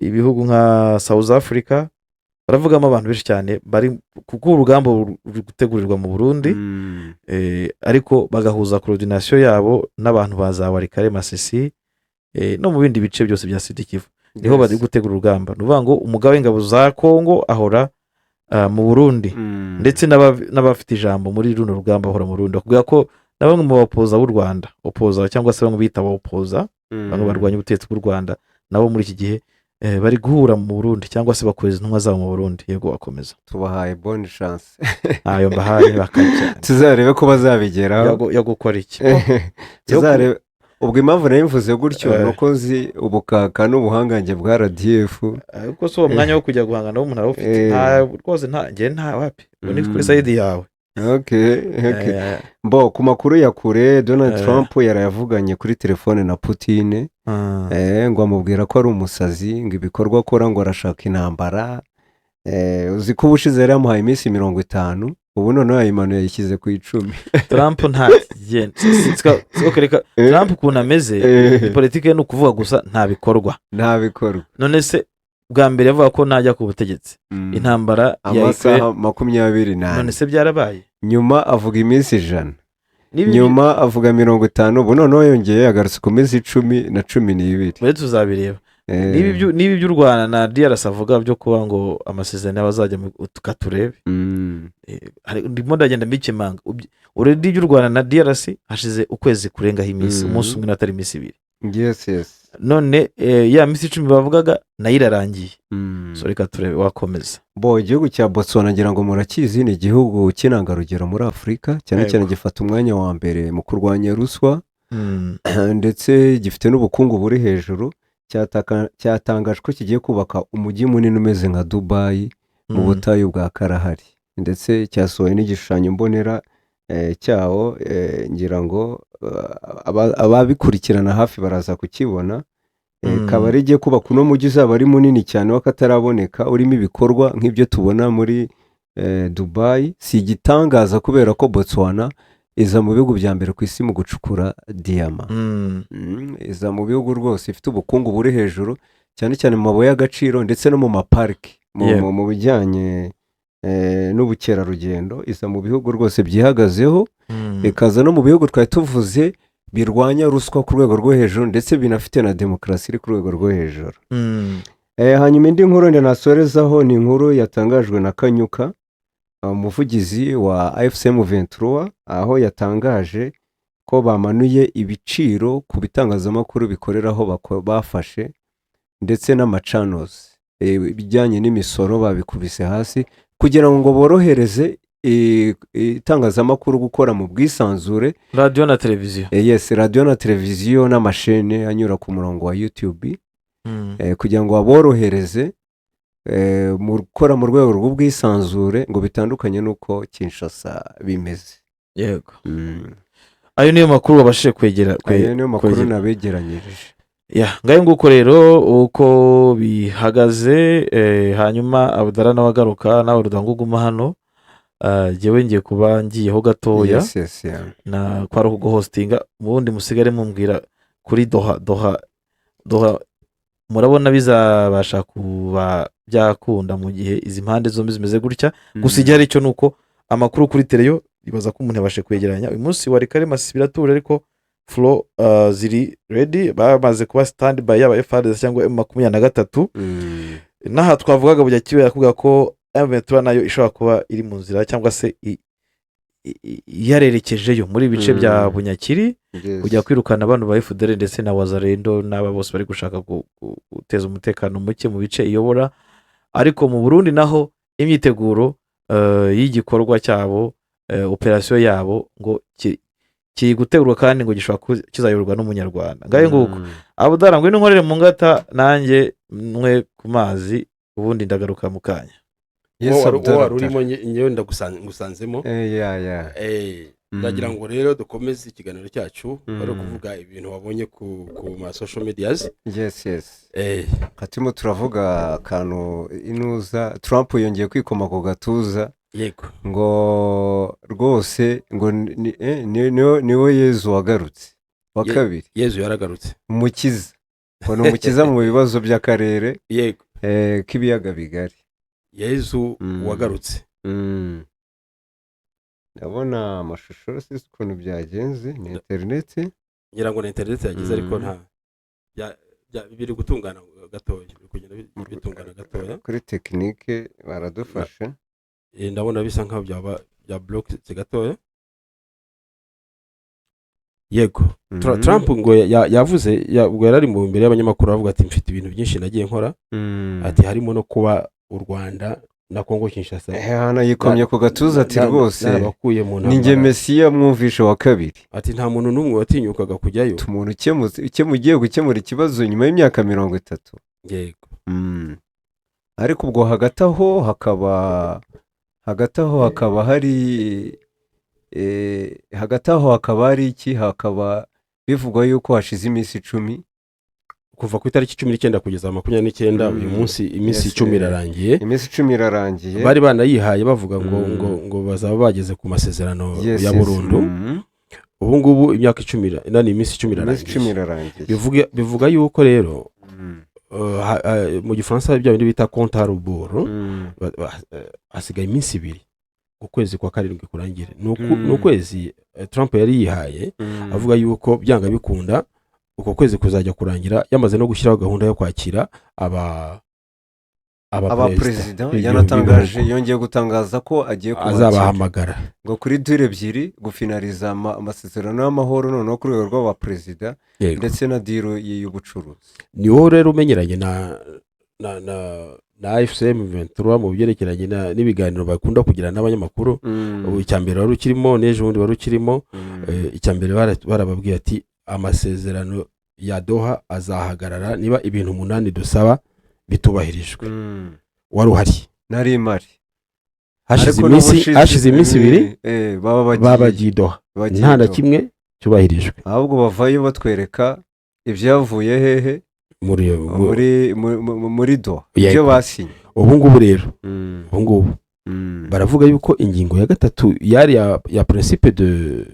A: ibihugu nka South Africa, baravugamo abantu benshi cyane bari, kuko urugamba ruri gutegurirwa mu Burundi. Ariko bagahuza coordination yabo n'abantu ba za Walikale, Masisi, no mu bindi bice byose bya Sud Kivu, niho bari gutegura urugamba. Ni ukuvuga ngo umugaba w'ingabo za Kongo ahora mu Burundi, ndetse n'abafite ijambo muri runo rugamba bahora mu Burundi. Bakubwira ko na bamwe mu bapoza b'u Rwanda, opoza cyangwa se bamwe bita abapoza, bamwe barwanya ubutegetsi bw'u Rwanda, nabo muri iki gihe bari guhura mu Burundi cyangwa se bakohereza intumwa zabo mu Burundi. Yego, wakomeza.
C: Tubahaye bonne chance.
A: Ntayo mbahaye, bakajya
C: Tuzarebe ko bazabigeraho.
A: Yo gukora iki?
C: Tuzarebe. Ubwo impamvu nayo mvuze gutyo ni uko nzi ubukaka n'ubuhangange bwa RDF.
A: Ariko si uwo mwanya wo kujya guhangana w'umuntu arawufite? Nta rwose, nta njye, nta wapi, ubu ni kuri side yawe.
C: Okay. Bo ku makuru ya kure, Donald Trump yarayavuganye kuri telefone na Putin, ngo amubwira ko ari umusazi, ngo ibikorwa akora ngo arashaka intambara. Uzi ko ubushize yari yamuhaye iminsi 50, ubu noneho yayimanuye yayishyize ku 10.
A: Trump nta kigenda. Reka, Trump ukuntu ameze, ni politiki ye ni ukuvuga gusa, nta bikorwa.
C: Nta bikorwa.
A: None se bwa mbere yavuga ko najya ku butegetsi intambara ya
C: amasaha
A: Ukraine,
C: 24.
A: None se byarabaye?
C: Nyuma avuga iminsi 100.
A: Niba
C: Nyuma avuga 50, ubu noneho yongeye yagarutse ku minsi 10 na 12.
A: Muri tuzabireba. Niba iby'u Rwanda na DRC avuga byo kuba ngo amasezerano y'abazajya tukaturebe. Ndimo ndagenda mbikemanga. Already iby'u Rwanda na DRC hashize ukwezi kurengaho iminsi, umunsi umwe n'atari iminsi 2. None ya minsi 10 bavugaga nayo irarangiye. So reka turebe, wakomeza.
C: Bo igihugu cya Botswana ngira ngo murakizi, ni igihugu cy'intangarugero muri Afurika cyane cyane gifata umwanya wa mbere mu kurwanya ruswa, ndetse gifite n'ubukungu buri hejuru. Cyatangajwe ko kigiye kubaka umujyi munini umeze nka Dubayi mu butayu bwa Karahari, ndetse cyasohoye n'igishushanyo mbonera cyawo. Ngira ngo ababikurikirana hafi baraza kukibona. Kaba rigiye kubaka uno mujyi uzaba ari munini cyane w'akataraboneka, urimo ibikorwa nk'ibyo tubona muri Dubayi. Si igitangaza kubera ko Botswana iza mu bihugu bya mbere ku isi mu gucukura diyama. Iza mu bihugu rwose ifite ubukungu buri hejuru cyane cyane mu mabuye y'agaciro ndetse no mu mapariki, mu bijyanye n'ubukerarugendo. Iza mu bihugu rwose byihagazeho, ikaza no mu bihugu twari tuvuze birwanya ruswa ku rwego rwo hejuru, ndetse binafite na demokarasi iri ku rwego rwo hejuru. Hanyuma indi nkuru wenda nasorezaho ni inkuru yatangajwe na Kanyuka, umuvugizi wa AFC M23, aho yatangaje Ko bamanuye ibiciro ku bitangazamakuru bikoreraho bafashe, ndetse n'ama channels, ibijyanye n'imisoro babikubise hasi kugira ngo borohereze itangazamakuru gukora mu bwisanzure.
A: Radiyo na televiziyo.
C: Yes, radiyo na televiziyo n'amashene anyura ku murongo wa YouTube, kugira ngo baborohereze mu gukora mu rwego rw'ubwisanzure, ngo bitandukanye n'uko Kinshasa bimeze.
A: Yego, ayo niyo makuru wabashije kwegera
C: Ayo niyo makuru
A: kwegera.
C: nabegeranyirije.
A: Ya, ngayo nguko rero uko bihagaze. Hanyuma Abudara nawe agaruka, nawe Rudango uguma hano. Jyewe ngiye kuba ngiyeho gatoya.
C: Yes, yeah.
A: Na kwari ukuguhostinga, ubundi musigare mumbwira kuri Doha. Doha, Doha, murabona bizabasha kuba byakunda mu gihe izi mpande zombi zimeze gutya? Gusa igihe ari cyo ni uko amakuru kuri teleyo ibaza ko umuntu yabashe kwegeranya. Uyu munsi wari kare Masisi biratuje, ariko furo ziri ready, bamaze kuba stand by, yaba FARDC cyangwa M23. N'aha twavugaga bujya kibera kuvuga ko M23 nayo ishobora kuba iri mu nzira cyangwa se yarerekejeyo muri ibice bya Bunyakiri kujya kwirukana abantu ba FDLR ndetse na Wazalendo n'aba bose bari gushaka guteza umutekano muke mu bice iyobora. Ariko mu Burundi naho imyiteguro y'igikorwa cyabo, operasiyo yabo, ngo kiri gutegurwa kandi ngo gishobora kuba kizayoborwa n'Umunyarwanda. Ngayo nguko. Abudara, ngwino unkorere mu ngata, nanjye nywe ku mazi, ubundi ndagaruka mu kanya.
C: Yes,
B: Wowe wari
C: Abdallah.
B: wari urimo, ngewe ngusanzemo.
C: Ya.
B: Ndagira ngo rero dukomeze ikiganiro cyacu. Wari kuvuga ibintu wabonye ku ma social medias.
C: Yes. Turimo turavuga akantu inuza Trump yongeye kwikoma ku gatuza ngo rwose ngo niwe Yezu wagarutse wa kabiri.
B: Yezu yaragarutse.
C: Umukiza, ngo ni umukiza mu bibazo by'akarere k'ibiyaga bigari.
B: Yezu wagarutse.
C: Ndabona amashusho, sinzi ukuntu byagenze, ni interineti.
B: Ngira ngo ni interineti yagize, ariko nta biri gutungana gatoya, biri kugenda bitungana gatoya.
C: Kuri tekinike baradufasha.
B: Ndabona bisa nkaho byaba bya blocked gatoya, yego. Trump ngo yavuze ubwo yari ari mu imbere y'abanyamakuru, avuga ati: "Mfite ibintu byinshi nagiye nkora," ati: "Harimo no kuba u Rwanda na Kongo Kinshasa
C: Hano yikomye ku gatuza ati rwose
B: narabakuye mu
C: ni njye
B: ntambara."
C: Mesiya mwumvishe wa kabiri.
B: Ati: "Nta muntu n'umwe watinyukaga kujyayo."
C: Umuntu ugiye gukemura ikibazo nyuma y'imyaka 30. Ariko ubwo hagati aho hakaba hari hagati aho hakaba hari iki, hakaba bivugwa yuko hashize iminsi 10.
B: Kuva ku itariki 19 kugeza 29. Uyu munsi iminsi 10 irarangiye.
C: Iminsi 10 irarangiye.
B: Bari banayihaye bavuga ngo ngo bazaba bageze ku masezerano ya burundu. Ubu ngubu imyaka 10 nani, iminsi 10
C: Iminsi 10
B: irarangiye.
C: irarangiye.
B: Bivuga yuko rero mu Gifaransa bya bindi bita compte à rebours, hasigaye iminsi 2 ukwezi kwa karindwi kurangire. Ni ukwezi Trump yari yihaye, avuga yuko byanga bikunda uko kwezi kuzajya kurangira yamaze no gushyiraho gahunda yo kwakira aba
C: Abaperezida.
B: b'ibihugu.
C: Yanatangaje, yongeye gutangaza ko agiye kubakira
B: azabahamagara
C: ngo kuri deal ebyiri, gufinariza amasezerano y'amahoro noneho ku rwego rw'abaperezida, ndetse na deal y'ubucuruzi.
B: Ni wowe rero umenyeranye na AFC M23 mu byerekeranye n'ibiganiro bakunda kugirana n'abanyamakuru. Ubu icya mbere wari ukirimo n'ejo bundi wari ukirimo. Icya mbere barababwiye ati: "Amasezerano ya Doha azahagarara niba ibintu umunani dusaba bitubahirijwe." Wari uhari?
C: Nari mpari.
B: Hashize
C: Ariko
B: iminsi
C: n'ubushize-
B: hashize iminsi 2
C: baba bagiye
B: babagiye i Doha,
C: bagiye
B: nta na
C: Doha.
B: kimwe cyubahirijwe.
C: Ahubwo bavayo batwereka ibyavuye hehe?
B: Muri
C: Muri Doha, ibyo basinye.
B: Ubu ngubu rero, ubu ngubu baravuga yuko ingingo ya gatatu yari ya principe de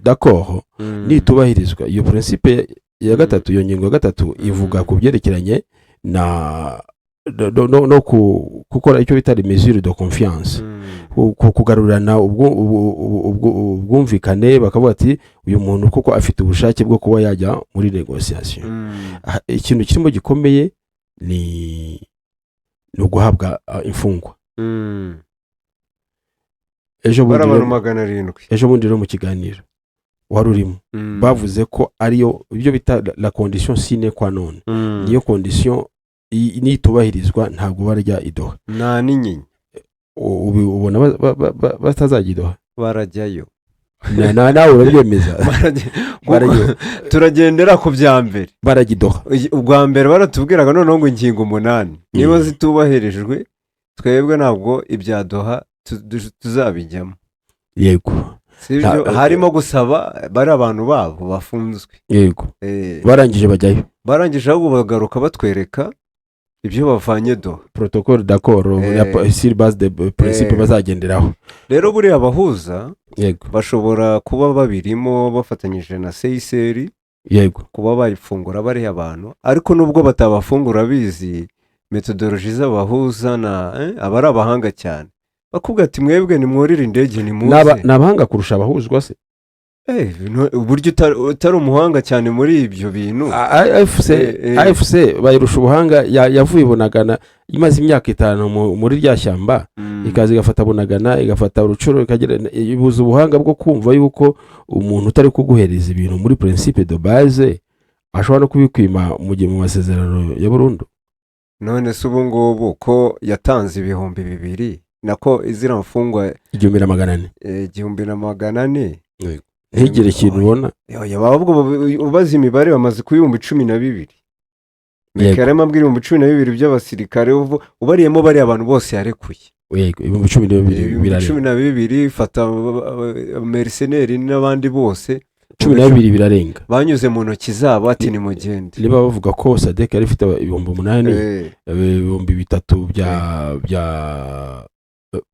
B: d'accord nitubahirizwa, iyo principe ya gatatu, iyo ngingo ya gatatu ivuga ku byerekeranye na no gukora icyo bita les mesures de confiance, kugarurana ubwumvikane, bakavuga ati: "Uyu muntu koko afite ubushake bwo kuba yajya muri négociation." Ikintu kirimo gikomeye ni uguhabwa imfungwa. Ejo bundi
C: Bari abantu
B: rero
C: 700.
B: Ejo bundi rero mu kiganiro Wari urimo. Bavuze ko ariyo ibyo bita la condition sine qua non, niyo condition nitubahirizwa ntabwo barajya i Doha.
C: Nta n'inyinya.
B: Ubona batazajya i Doha?
C: Barajyayo.
B: Nawe urabyemeza?
C: Turagendera ku bya mbere.
B: Barajya i Doha.
C: Ubwa mbere baratubwiraga noneho ngo ingingo 8 niba zitubahirijwe, twebwe ntabwo ibya Doha tuzabijyamo. Sibyo? Harimo gusaba bari abantu babo bafunzwe.
B: Barangije bajyayo.
C: Barangije, ahubwo bagaruka batwereka ibyo bavanye Doha.
B: Protocole d'accord sur base de principe bazagenderaho.
C: Rero buriya abahuza bashobora kuba babirimo bafatanyije na CICR kuba bayifungura bariya abantu, ariko nubwo batabafungura, bizi méthodologie z'abahuza na aba ari abahanga cyane, bakubwira ati: "Mwebwe nimwurire indege, nimuze."
B: Ni abahanga kurusha abahuzwa se?
C: Uburyo utari umuhanga cyane muri ibyo bintu.
B: AFC. AFC bayirusha ubuhanga. Yavuye i Bunagana imaze imyaka 5 muri rya shyamba, ikaza igafata Bunagana, igafata Rutshuru, ikagira ibuza ubuhanga bwo kumva yuko umuntu utari kuguhereza ibintu muri principe de base ashobora no kubikwima mu gihe mu masezerano ya burundu.
C: None se ubu ngubu ko yatanze 2000, nako izira mfungwa
B: 1400.
C: 1400.
B: Ntigire ikintu ubona.
C: Oya, ahubwo ubaze imibare, bamaze ku 12,000. Yarimo abwira 12,000 by'abasirikare, ubariyemo bariya abantu bose yarekuye.
B: Yego, 12,000.
C: Ibihumbi
B: Birarenga.
C: 12, fata mercenaires n'abandi bose.
B: 12 birarenga.
C: Banyuze mu ntoki zabo ati: "Nimugende."
B: Niba bavuga ko SADC yari ifite 8000, 3000 bya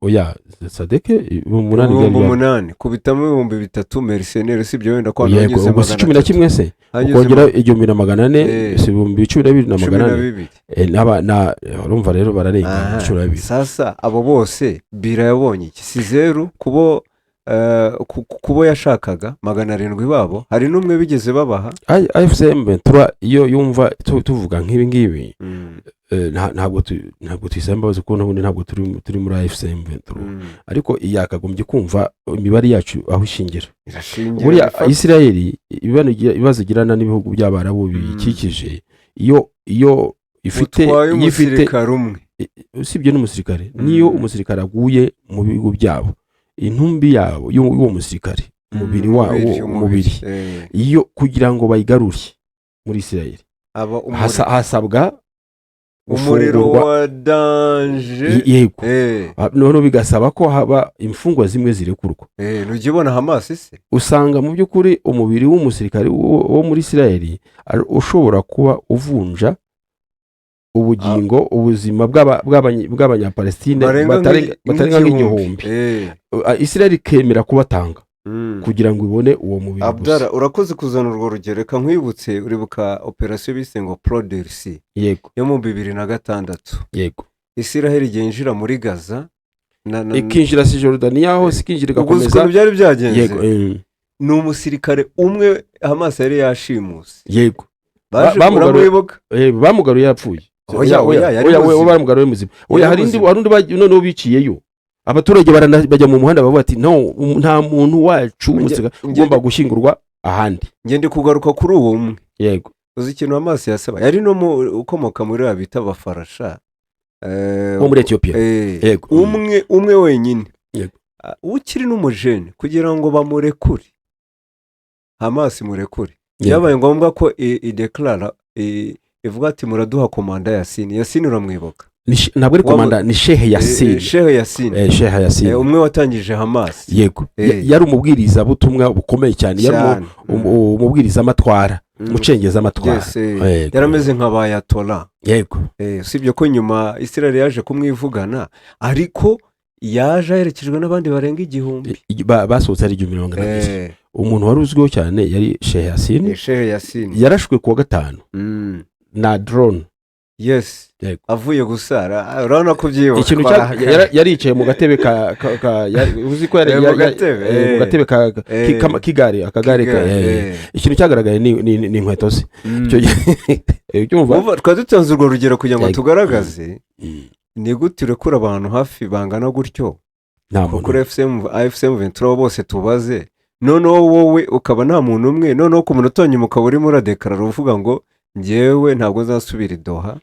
B: oya, SADC 8000 byari
C: 8000, kubitamo 3000 mercenaires, usibye wenda ko hano hanyuze
B: ubwo si
C: magana
B: cumi na
C: atatu.
B: kimwe se?
C: Hanyuze
B: Ukongera 1400,
C: Eh.
B: si ibihumbi 12 na
C: cumi
B: magana
C: na
B: ane
C: bibiri.
B: Urumva rero bararenga 12.
C: Sasa abo bose bira yabonye iki? Si zeru kubo kubo yashakaga 700 babo, hari n'umwe bigeze babaha.
B: AFC M23 iyo yumva tuvuga nk'ibi ngibi, ntabwo tuyisaba imbabazi kuko n'ubundi ntabwo turi muri AFC M23, ariko yakagombye kumva imibare yacu aho ishingira.
C: Irashingira
B: Buriya
C: bifata.
B: Isirayeli ibibazo igirana n'ibihugu by'Abarabu biyikikije, iyo ifite
C: Utwaye
B: iyo ifite
C: umusirikare umwe.
B: Usibye n'umusirikare, niyo umusirikare aguye mu bihugu byabo, intumbi yabo y'uwo musirikare, umubiri wawo, umubiri, iyo kugira ngo bayigarure muri Isirayeli,
C: Aba
B: hasabwa
C: umuriro
B: gufungurwa.
C: wa danger.
B: Yego. Noneho bigasaba ko haba imfungwa zimwe zirekurwa.
C: Ntujya ubona Hamas se?
B: Usanga mu by'ukuri umubiri w'umusirikare wo muri Isirayeli ushobora kuba uvunja ubugingo, ubuzima bw'Abanyapalestine
C: barenga
B: batarenga nk'igihumbi. Isirayeli ikemera kubatanga kugira ngo ibone uwo mubiri gusa.
C: Abdara, urakoze kuzana urwo rugero. Reka nkwibutse, uribuka operasiyo bise ngo Prodersi
B: Yego.
C: yo mu 2006?
B: Yego.
C: Isiraheli igihe yinjira muri Gaza
B: Ikinjira si Jordaniya hose, ikinjira
C: Ubwo uzi
B: igakomeza.
C: ukuntu byari byagenze?
B: Yego.
C: Ni umusirikare umwe Hamas yari yashimuse. Baje uramwibuka?
B: Bamugaruye yapfuye.
C: Oya, oya, yari
B: Oya,
C: muzima.
B: bamugaruye muzima. Oya,
C: Yari
B: hari undi
C: muzima.
B: hari undi noneho biciyeyo abaturage bajya mu muhanda bavuga ati: "No, nta muntu wacu w'umusirikare ugomba gushyingurwa ahandi."
C: Njye ndi kugaruka kuri uwo umwe. Uzi ikintu Hamas yasaba? Yari no mu ukomoka muri ba bita Abafarasha.
B: Wo muri Etiyopiya.
C: Umwe umwe wenyine. Ah, ukiri n'umujene, kugira ngo bamurekure, Hamas murekure, byabaye ngombwa ko ideclara, ivuga ati: "Muraduha komanda Yasini." Yasini uramwibuka?
B: Ntabwo ari komanda, ni Shehe Yasini.
C: Shehe Yasini.
B: Shehe Yasini.
C: Umwe watangije Hamas.
B: Yego. Yari umubwirizabutumwa bukomeye cyane, yari
C: Cyane.
B: umubwirizamatwara, umucengezamatwara.
C: Yes, yarameze nka ba Ayatollah. Usibye ko nyuma Israel yaje kumwivugana, ariko yaje aherekejwe n'abandi barenga 1000.
B: Basohotse ari 1200. Umuntu wari uzwiho cyane yari Shehe Yasini.
C: Ni Shehe Yasini.
B: Yarashwe kuwa gatanu na drone.
C: Avuye gusara. Ah, urabona ko ubyibuka.
B: Ikintu yari yicaye mu gatebe ka uzi ko yari
C: Mu gatebe,
B: mu gatebe k'igare, akagare
C: K'igare,
B: ikintu cyagaragaye ni inkweto ze. Icyo gihe ubyumva?
C: Umva, twari dutanze urwo rugero kugira ngo tugaragaze ni gute urekura abantu hafi bangana gutyo
B: Nta muntu.
C: kuri FCM, AFC M23 bose tubaze. Noneho wowe ukaba nta muntu umwe, noneho ku munota wa nyuma ukaba urimo uradekarara uvuga ngo njyewe ntabwo nzasubira i Doha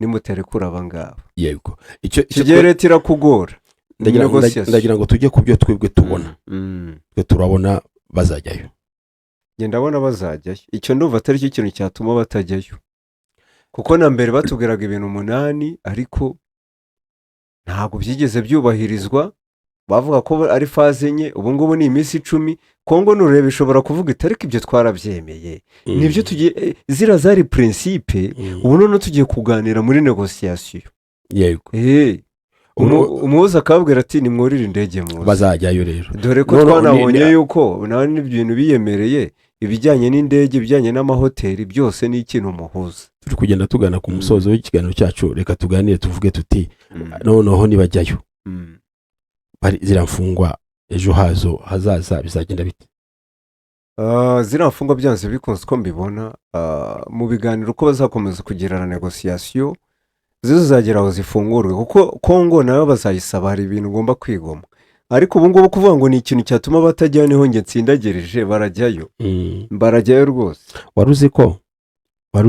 C: nimutarekura aba ngaba.
B: Yego, icyo
C: Icyo gihe leta irakugora. Négociation.
B: Ndagira ngo tujye ku byo twebwe tubona. Twe turabona bazajyayo.
C: Njye ndabona bazajyayo. Icyo ndumva atari cyo kintu cyatuma batajyayo, kuko na mbere batubwiraga ibintu 8, ariko ntabwo byigeze byubahirizwa. Bavuga ko ari phase 4, ubu ngubu ni iminsi 10. Kongo nureba ishobora kuvuga iti: "Ariko ibyo twarabyemeye, nibyo tugiye, ziriya zari principe, ubu noneho tugiye kuganira muri négociation." Umuhuza akababwira ati: "Nimwurire indege muze."
B: Bazajyayo rero.
C: Dore ko
B: No, no,
C: twanabonye yuko nawe n'ibintu biyemereye, ibijyanye n'indege, ibijyanye n'amahoteli, byose ni ikintu umuhuza.
B: Turi kugenda tugana ku musozo w'ikiganiro cyacu. Reka tuganire, tuvuge tuti: noneho nibajyayo, ziriya mfungwa ejo hazo hazaza bizagenda bite?
C: Ziriya mfungwa byanze bikunze, uko mbibona, mu biganiro uko bazakomeza kugirana négociation, zo zizagera aho zifungurwe, kuko Kongo nayo bazayisaba, hari ibintu ugomba kwigomwa. Ariko ubu ngubu kuvuga ngo ni ikintu cyatuma batajyayo, niho njye ntsindagirije. Barajyayo, barajyayo rwose.
B: Wari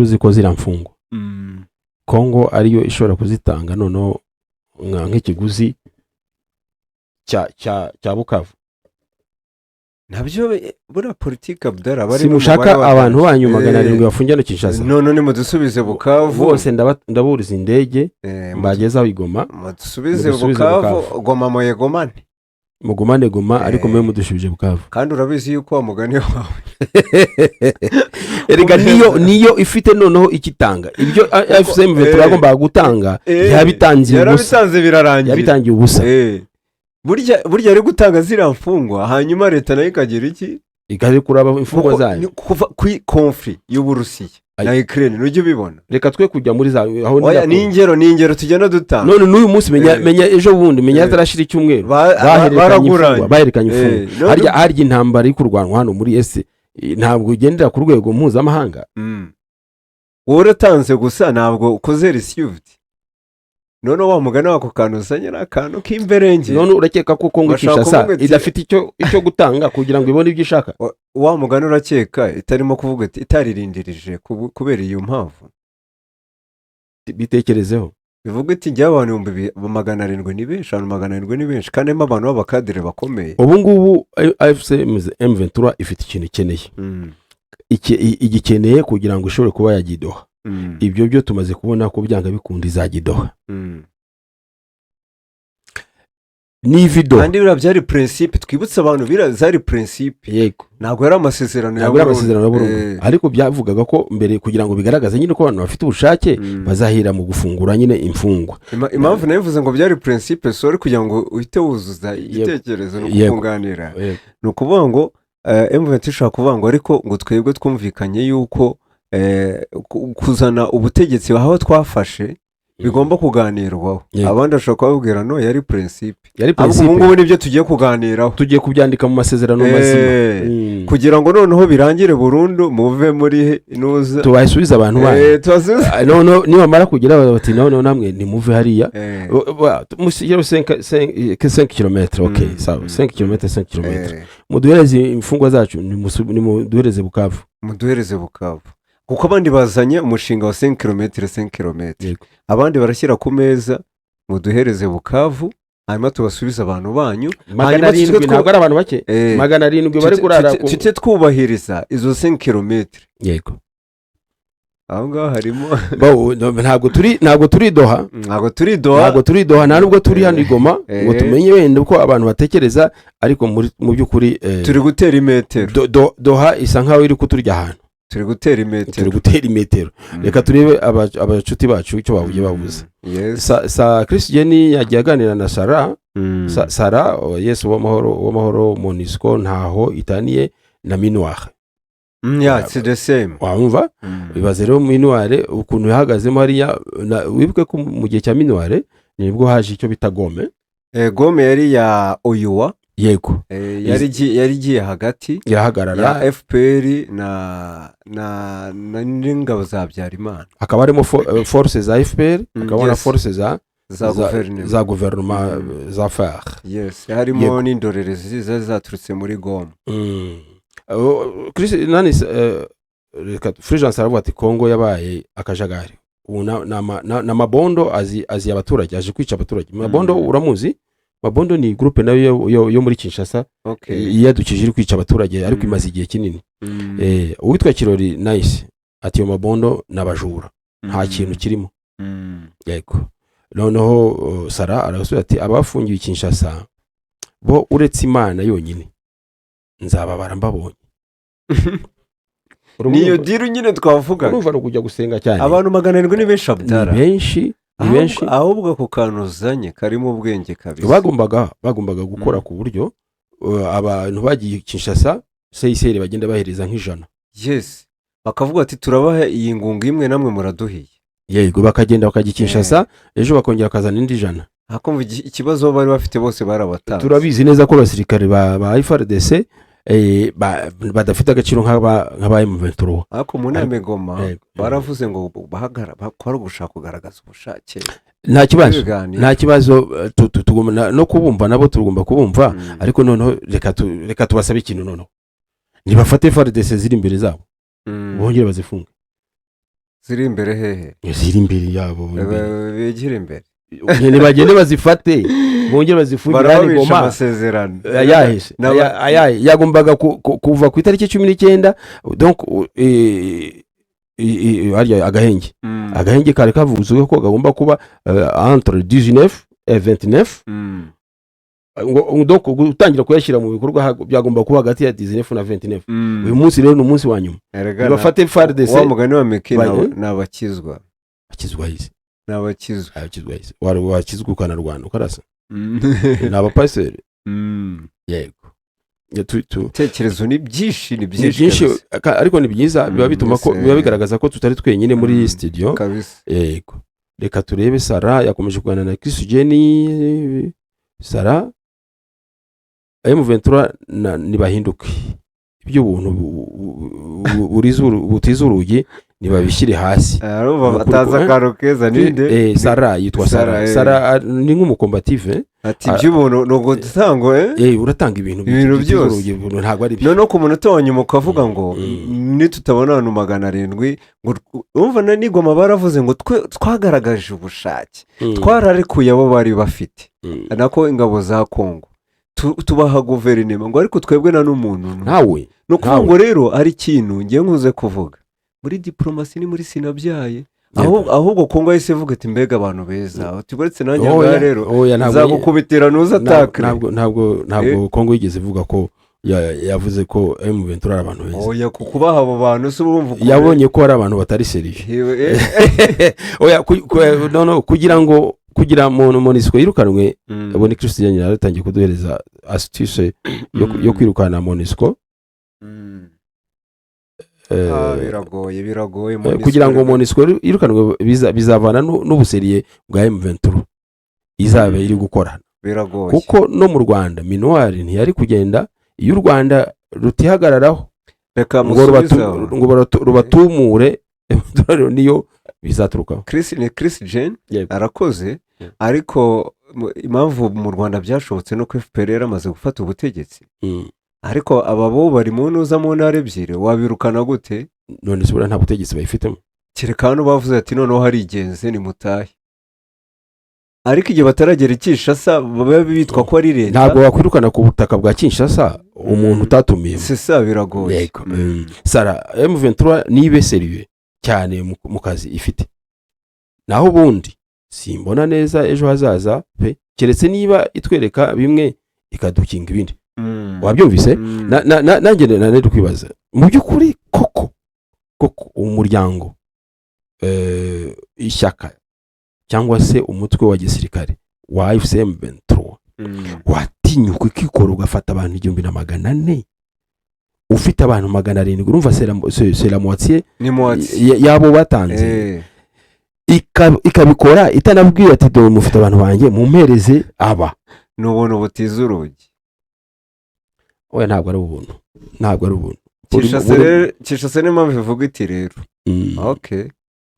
B: uzi ko ziriya mfungwa Kongo ariyo ishobora kuzitanga noneho nk'ikiguzi cya Bukavu?
C: Nabyo buriya politiki, Abdara, bari
B: Simushaka abantu banyu 700 bafungiye hano Kinshasa?
C: None nimudusubize Bukavu.
B: Bose ndaburiza indege, mbagezaho i Goma.
C: Mudusubize
B: Mudusubize
C: Bukavu.
B: Bukavu.
C: Goma muyegomane.
B: Mugumane Goma, ariko mube mudushubije Bukavu.
C: Kandi urabizi yuko wa mugani wawe
B: Erega niyo ifite noneho ikitanga ibyo AFC M23 yagombaga gutanga, yabitangiye ubusa.
C: Yarabitanze, birarangira.
B: Yabitangiye ubusa.
C: Burya ari gutanga ziriya mfungwa, hanyuma leta nayo ikagira iki?
B: Ikarekura imfungwa
C: Kuko
B: zayo.
C: Kuva kuri conflit y'Uburusiya
B: Ay.
C: na Ukraine, nujya ubibona.
B: Reka twe kujya muri za aho.
C: Oya, ni ingero, ni ingero tugenda dutanga.
B: None n'uyu munsi menya, menya ejo bundi, menya hatarashira icyumweru, bahererekanye
C: baraguranye.
B: imfungwa, bahererekanye imfungwa. Harya intambara iri kurwanwa hano muri ese ntabwo igendera ku rwego mpuzamahanga?
C: Wowe uratanze gusa, ntabwo ukoze received. Noneho wa mugani wako kantu uzanye ni akantu k'imberenge.
B: None urakeka ko Kongo
C: Bashaka
B: Kinshasa
C: kuvuga ati-
B: idafite icyo gutanga kugira ngo ibone ibyo ishaka?
C: Wa mugani urakeka itarimo kuvuga ati itaririndirije kubera iyo mpamvu?
B: Bitekerezeho.
C: Bivuga iti: "Njyewe abantu 700,000 ni benshi, abantu 700 ni benshi, kandi harimo abantu b'abakadire bakomeye."
B: Ubu ngubu AFC M23 ifite ikintu ikeneye. Igikeneye kugira ngo ishobore kuba yajya i Doha. Ibyo byo tumaze kubona ko byanga bikunda izajya i Doha. Niva i Doha,
C: Kandi biriya byari principe, twibutse abantu, biriya zari principe. Ntabwo yari amasezerano ya
B: Ntabwo ari
C: burundu.
B: amasezerano ya burundu. Ariko byavugaga ko mbere, kugira ngo bigaragaze nyine ko abantu bafite ubushake, bazahira mu gufungura nyine imfungwa.
C: Impamvu nabivuze ngo byari principe, sorry, kugira ngo uhite wuzuza igitekerezo ni ukukunganira. Ni ukuvuga ngo M23 ishobora kuvuga ngo: "Ariko ngo twebwe twumvikanye yuko kuzana ubutegetsi aho twafashe bigomba kuganirwaho." Abandi bashobora kubabwira: "No, yari principe."
B: Yari
C: Ahubwo ubu
B: principe.
C: ngubu nibyo tugiye kuganiraho.
B: Tugiye kubyandika mu masezerano mazima.
C: Kugira ngo noneho birangire burundu, muve muri nuza.
B: Tubasubize abantu banyu.
C: Tubasubize.
B: Noneho nibamara kugera bati: "Noneho namwe nimuve hariya." Musigeho 5 km, ok. Sawa, 5 km, 5 km. Muduhereze imfungwa zacu, nimuduhereze Bukavu.
C: Muduhereze Bukavu, kuko abandi bazanye umushinga wa 5 km, 5 km. Abandi barashyira ku meza: "Muduhereze Bukavu, hanyuma tubasubize abantu banyu."
B: Magana
C: Hanyuma
B: arindwi ntabwo ari abantu bake. 700 bari kurara
C: tujye twubahiriza izo 5 km. Aho ngaho harimo
B: Ntabwo turi Doha.
C: Ntabwo turi Doha.
B: Ntabwo turi Doha, nta nubwo turi hano i Goma ngo tumenye wenda uko abantu batekereza, ariko mu by'ukuri
C: Turi gutera imetero.
B: Doha isa nkaho iri kuturya ahantu.
C: Turi gutera
B: Turi
C: imetero.
B: gutera imetero. Reka turebe abacuti bacu icyo bahuye bavuze. Sa Chris Jenny yagiye aganira na Sara. Sara, oh, Yesu w'amahoro, w'amahoro. MONUSCO ntaho itaniye na MINUAR.
C: Yeah, it's the same.
B: Wumva? Ibaze rero MINUAR ukuntu yahagazemo hariya. Wibuke ko mu gihe cya MINUAR nibwo haje icyo bita GOME.
C: GOME yari ya OUA. Yari igiye hagati
B: Irahagarara.
C: ya FPR na n'ingabo za Habyarimana.
B: Hakaba harimo force za FPR, hakaba na force za
C: Za guverinoma.
B: Za guverinoma, za FAR.
C: Yes, harimo n'indorerezi zari zaturutse muri Goma.
B: Oh, Chris nani, reka Fulgence aravuga ati Kongo yabaye akajagari ubu, na Mabondo azi abaturage, aje kwica abaturage. Mabondo, uramuzi? Mabondo ni groupe nayo yo muri Kinshasa, yiyadukije iri kwica abaturage, ariko imaze igihe kinini. Uwitwa Kirori Nice ati iyo Mabondo n'abajura, nta kintu kirimo. Yego, noneho Sara arasubiza ati abafungiwe i Kinshasa bo, uretse Imana yonyine, nzababara mbabonye.
C: Niyo deal nyine twavugaga.
B: Urumva ni ukujya gusenga cyane.
C: Abantu 700 ni benshi,
B: Ni
C: Abdara.
B: benshi, ni benshi.
C: Ahubwo ako kantu uzanye karimo ubwenge kabisa.
B: Bagombaga gukora ku buryo abantu bagiye Kinshasa, CICR bagenda bahereza nk'100.
C: Yes, bakavuga ati turabaha iyi ngunga imwe, namwe muraduhiye.
B: Yego, bakagenda bakajya i Kinshasa, ejo bakongera bakazana indi 100.
C: Hakumva ikibazo bari bafite bose barabatanze.
B: Turabizi neza ko abasirikare ba FARDC badafite agaciro nk'aba M23.
C: Ariko mu nama i Goma baravuze ngo bakora gushaka kugaragaza ubushake
B: Nta kibazo.
C: bw'ibiganiro.
B: Nta kibazo, tugomba no kubumva, nabo tugomba kubumva. Ariko noneho reka tubasabe ikintu. Noneho nibafate FARDC ziri imbere zabo, bongere bazifunge.
C: Ziri imbere hehe?
B: Ziri imbere yabo, imbere.
C: Begere imbere.
B: Nibagende bazifate, bongere bazifunge hano i
C: Barababisha
B: Goma.
C: amasezerano.
B: Ayahese ayahe yagombaga kuva ku itariki 19, donc harya agahenge agahenge kari kavuzwe ko kagomba kuba entre 19 et 29. Ngo donc gutangira kuyashyira mu bikorwa byagomba kuba hagati ya 19 na 29. Uyu munsi rero ni umunsi wa nyuma.
C: Erega
B: bafate FARDC.
C: Wa mugani wa Meki, ni abakizwa.
B: Akizwa yize.
C: Ni abakizwa.
B: Akizwa yize, wari wakizwa ukanarwana ukarasa, ni abapasiteri. Yego. Ya,
C: Ibitekerezo ni byinshi, ni
B: ni
C: byinshi
B: byinshi.
C: Kabisa.
B: Ariko ni byiza, biba bituma ko biba bigaragaza ko tutari twenyine muri studio.
C: Kabisa.
B: Yego, reka turebe. Sara yakomeje kuganira na Chris Jenny. Sara, M23 nibahinduke, iby'ubuntu butiza urugi nibabishyire hasi.
C: Arumva
B: Ni ukuri
C: atazi akantu keza ninde?
B: Sara yitwa
C: Sara,
B: Sara. Sara ni nk'umukombative.
C: Ati iby'ubuntu ni ugutangwa, eh?
B: Uratanga ibintu
C: Ibintu
B: bitiza
C: byose.
B: urugi, ibintu ntabwo ari byo.
C: Noneho ku munota wa nyuma ukavuga ngo nitutabona abantu 700, ngo urumva na nigoma baravuze ngo twe twagaragaje ubushake, twararekuye abo bari bafite, nako ingabo za Kongo, tubaha guverinoma, ngo ariko twebwe na n'umuntu n'umwe.
B: Ntawe.
C: Ni ukuvuga
B: Ntawe.
C: ngo rero hari ikintu ngiye nkuze kuvuga muri diporomasi, ni muri sinabyaye. Ahubwo Kongo yahise ivuga ati mbega abantu beza, tugarutse nanjye aha ngaha
B: Oya,
C: rero
B: oya, ntabwo
C: nzagukubitira nuza atakire.
B: Ntabwo Kongo yigeze ivuga ko yavuze ko M23 ari abantu beza.
C: Oya, ku kubaha abo bantu si urumva ukuntu
B: Yabonye ko hari abantu batari sérieux.
C: Yewe,
B: Oya, no, kugira ngo kugira MONUSCO yirukanwe, ubu ni Christian yaratangiye kuduhereza astuce yo kwirukana MONUSCO.
C: Biragoye, biragoye.
B: Kugira ngo MONUSCO yirukanwe bizavana n'ubu sérieux bwa M23 izabe iri gukora.
C: Biragoye.
B: Kuko no mu Rwanda MINUAR ntiyari kugenda iyo u Rwanda rutihagararaho
C: Reka
B: ngo
C: musubize aho.
B: ngo rubatumure. M23 niyo bizaturukaho.
C: Chris, ni Chris Jane.
B: Yego.
C: Arakoze.
B: Yego.
C: Ariko impamvu mu Rwanda byashobotse nuko FPR yaramaze gufata ubutegetsi. Ariko aba bo bari mu ntuza, mu ntara ebyiri, wabirukana gute?
B: None se buriya nta butegetsi bayifitemo?
C: Kereka hano bavuze ati noneho harigenze, nimutahe, ariko igihe bataragera i Kinshasa baba bitwa ko ari leta.
B: Ntabwo wakwirukana ku butaka bwa Kinshasa umuntu utatumiye.
C: C'est ça, biragoye.
B: Yego. Sara, M23 nibe sérieux cyane mu kazi ifite, naho ubundi simbona neza ejo hazaza pe, keretse niba itwereka bimwe ikadukinga ibindi. Wabyumvise? Nanjye nari kwibaza mu by'ukuri koko koko umuryango, ishyaka cyangwa se umutwe wa gisirikare wa AFC M23 watinyuka ukikora ugafata abantu 1400, ufite abantu 700, urumva c'est la moitié
C: Ni moitié.
B: Y'abo batanze, ikabikora itanabwiye ati dore mufite abantu banjye, mumpereze aba.
C: Ni ubuntu butiza urugi.
B: Oya, ntabwo ari ubuntu, ntabwo ari ubuntu.
C: Kinshasa rero, Kinshasa niyo mpamvu ivuga iti rero ok.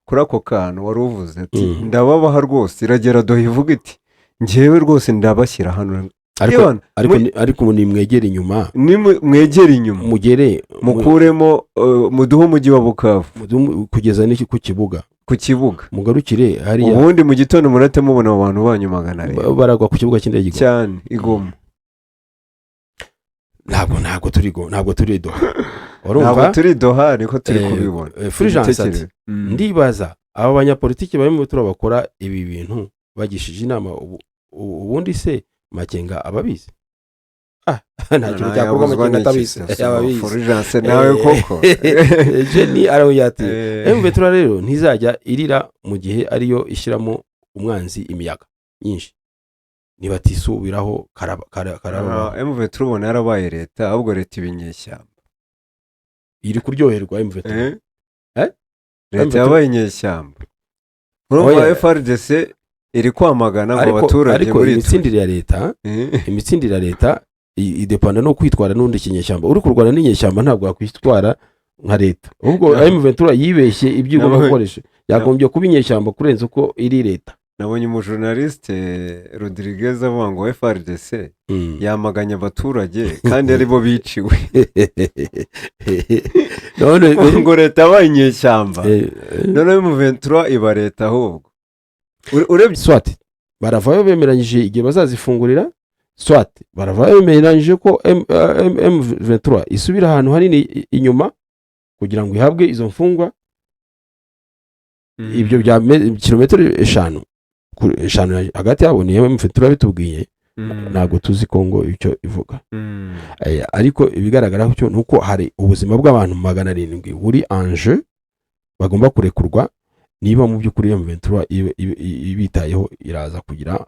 C: Kuri ako kantu wari uvuze ati "Ndababaha rwose." Iragera Doha ivuga iti: "Njyewe rwose ndabashyira hano."
B: Ariko
C: Ewana,
B: ariko ariko nimwegere inyuma.
C: Nimwegere inyuma.
B: Mugere
C: mukuremo, muduhe umujyi wa Bukavu.
B: Kugeza n'iki ku kibuga.
C: Ku kibuga.
B: Mugarukire hariya.
C: Ubundi mu gitondo murate mubona abo bantu banyu 700.
B: Baragwa ku kibuga cy'indege i Goma.
C: Cyane, i Goma.
B: Ntabwo turi Doha.
C: Ntabwo
B: Urumva?
C: turi Doha, niko turi kubibona.
B: Fulgence ati:
C: Ibitekerezo.
B: "Ndibaza aba banyapolitiki barimo turabakora ibi bintu bagishije inama ubundi se Makenga ababizi? Ah, nta kintu cyakorwa
C: Yabuzwa
B: Makenga
C: n'iki
B: atabizi."
C: se?
B: Yababizi.
C: Fulgence nawe koko.
B: Jenny aravuga ati: "M23 rero ntizajya irira mu gihe ariyo ishyiramo umwanzi imiyaga myinshi nibatisubiraho karaba."
C: MV turubona yarabaye leta, ahubwo leta iba inyeshyamba.
B: Iri kuryoherwa M23.
C: Eh?
B: Eh?
C: Leta
B: M23
C: yabaye inyeshyamba, urumva?
B: Oya.
C: FARDC iri kwamagana ngo
B: Ariko
C: abaturage
B: ariko
C: muri
B: imitsindire ya leta
C: Eh?
B: imitsindire ya leta idepanda no kwitwara n'undi kinyeshyamba. Uri kurwana n'inyeshyamba ntabwo wakwitwara nka leta. Ubwo M23 yibeshye ibyo igomba gukoresha, yagombye kuba inyeshyamba kurenza uko iri leta.
C: Nabonye umujournaliste Rodriguez avuga ngo FARDC yamaganye abaturage kandi aribo biciwe.
B: None
C: ngo leta yabaye inyeshyamba. Noneho M23 iba leta ahubwo. Urebye
B: Soit baravayo bemeranyije igihe bazazifungurira, soit baravayo bemeranyije ko M23 isubira ahantu hanini inyuma kugira ngo ihabwe izo mfungwa. Ibyo bya kilometero 5 5 hagati yabo ni M23 bitubwiye. Ntabwo tuzi Kongo icyo ivuga. Ariko ibigaragara cyo ni uko hari ubuzima bw'abantu 700 buri en jeu, bagomba kurekurwa. Niba mu by'ukuri M23 ibitayeho, iraza kugira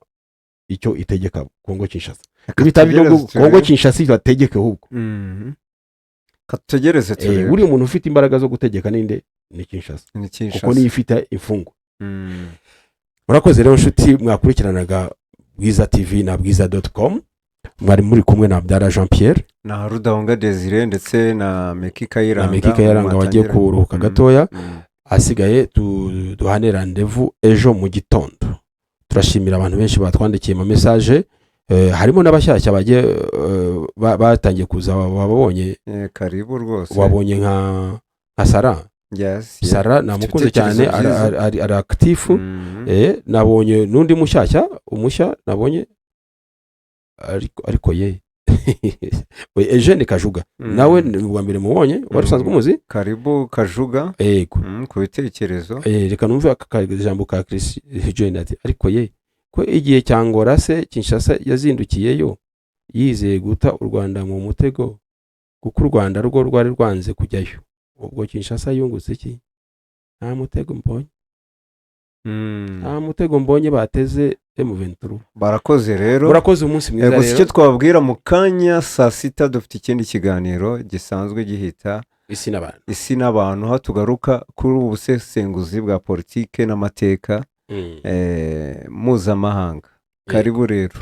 B: icyo itegeka Kongo Kinshasa. Ibitaba ibyo
C: Tutegereze
B: Kongo
C: turebe.
B: Kinshasa ibategeke ahubwo.
C: Tutegereze turebe.
B: Buriya umuntu ufite imbaraga zo gutegeka ninde? Ni Kinshasa.
C: Ni Kinshasa.
B: Kuko niyo ifite imfungwa. Murakoze rero nshuti mwakurikiranaga Bwiza TV na bwiza.com. Mwari muri kumwe na Abdara Jean Pierre
C: na Rudahunga Desire ndetse na Meki Kayiranga.
B: Na Meki Kayiranga wagiye
C: mwatangira.
B: kuruhuka gatoya. Asigaye duhane rendez-vous ejo mu gitondo. Turashimira abantu benshi batwandikiye ama message, harimo n'abashyashya bagiye batangiye kuza, wababonye?
C: Karibu rwose.
B: Wabonye nka Sara?
C: Yes.
B: Sara namukunze cyane.
C: Ibitekerezo byiza.
B: Ari actif. Nabonye n'undi mushyashya, umushya nabonye, ariko ye we Eugene Kajuga. Nawe ni ubwa mbere mubonye, wari usanzwe umuzi?
C: Karibu Kajuga.
B: Yego.
C: Ku bitekerezo.
B: Reka numve aka ijambo ka Chris Eugene ati: "Ariko ye, ko igihe cya Ngora se Kinshasa yazindukiyeyo yizeye guta u Rwanda mu mutego, kuko u Rwanda rwo rwari rwanze kujyayo, ubwo Kinshasa yungutse iki? Nta mutego mbonye." Nta mutego mbonye bateze M23.
C: Barakoze rero.
B: Murakoze, umunsi mwiza.
C: Gusa icyo
B: Rero
C: twababwira, mu kanya saa 6 dufite ikindi kiganiro gisanzwe gihita
B: Isi n'abantu.
C: Isi n'abantu, aho tugaruka kuri ubu busesenguzi bwa politike n'amateka mpuzamahanga. Karibu rero.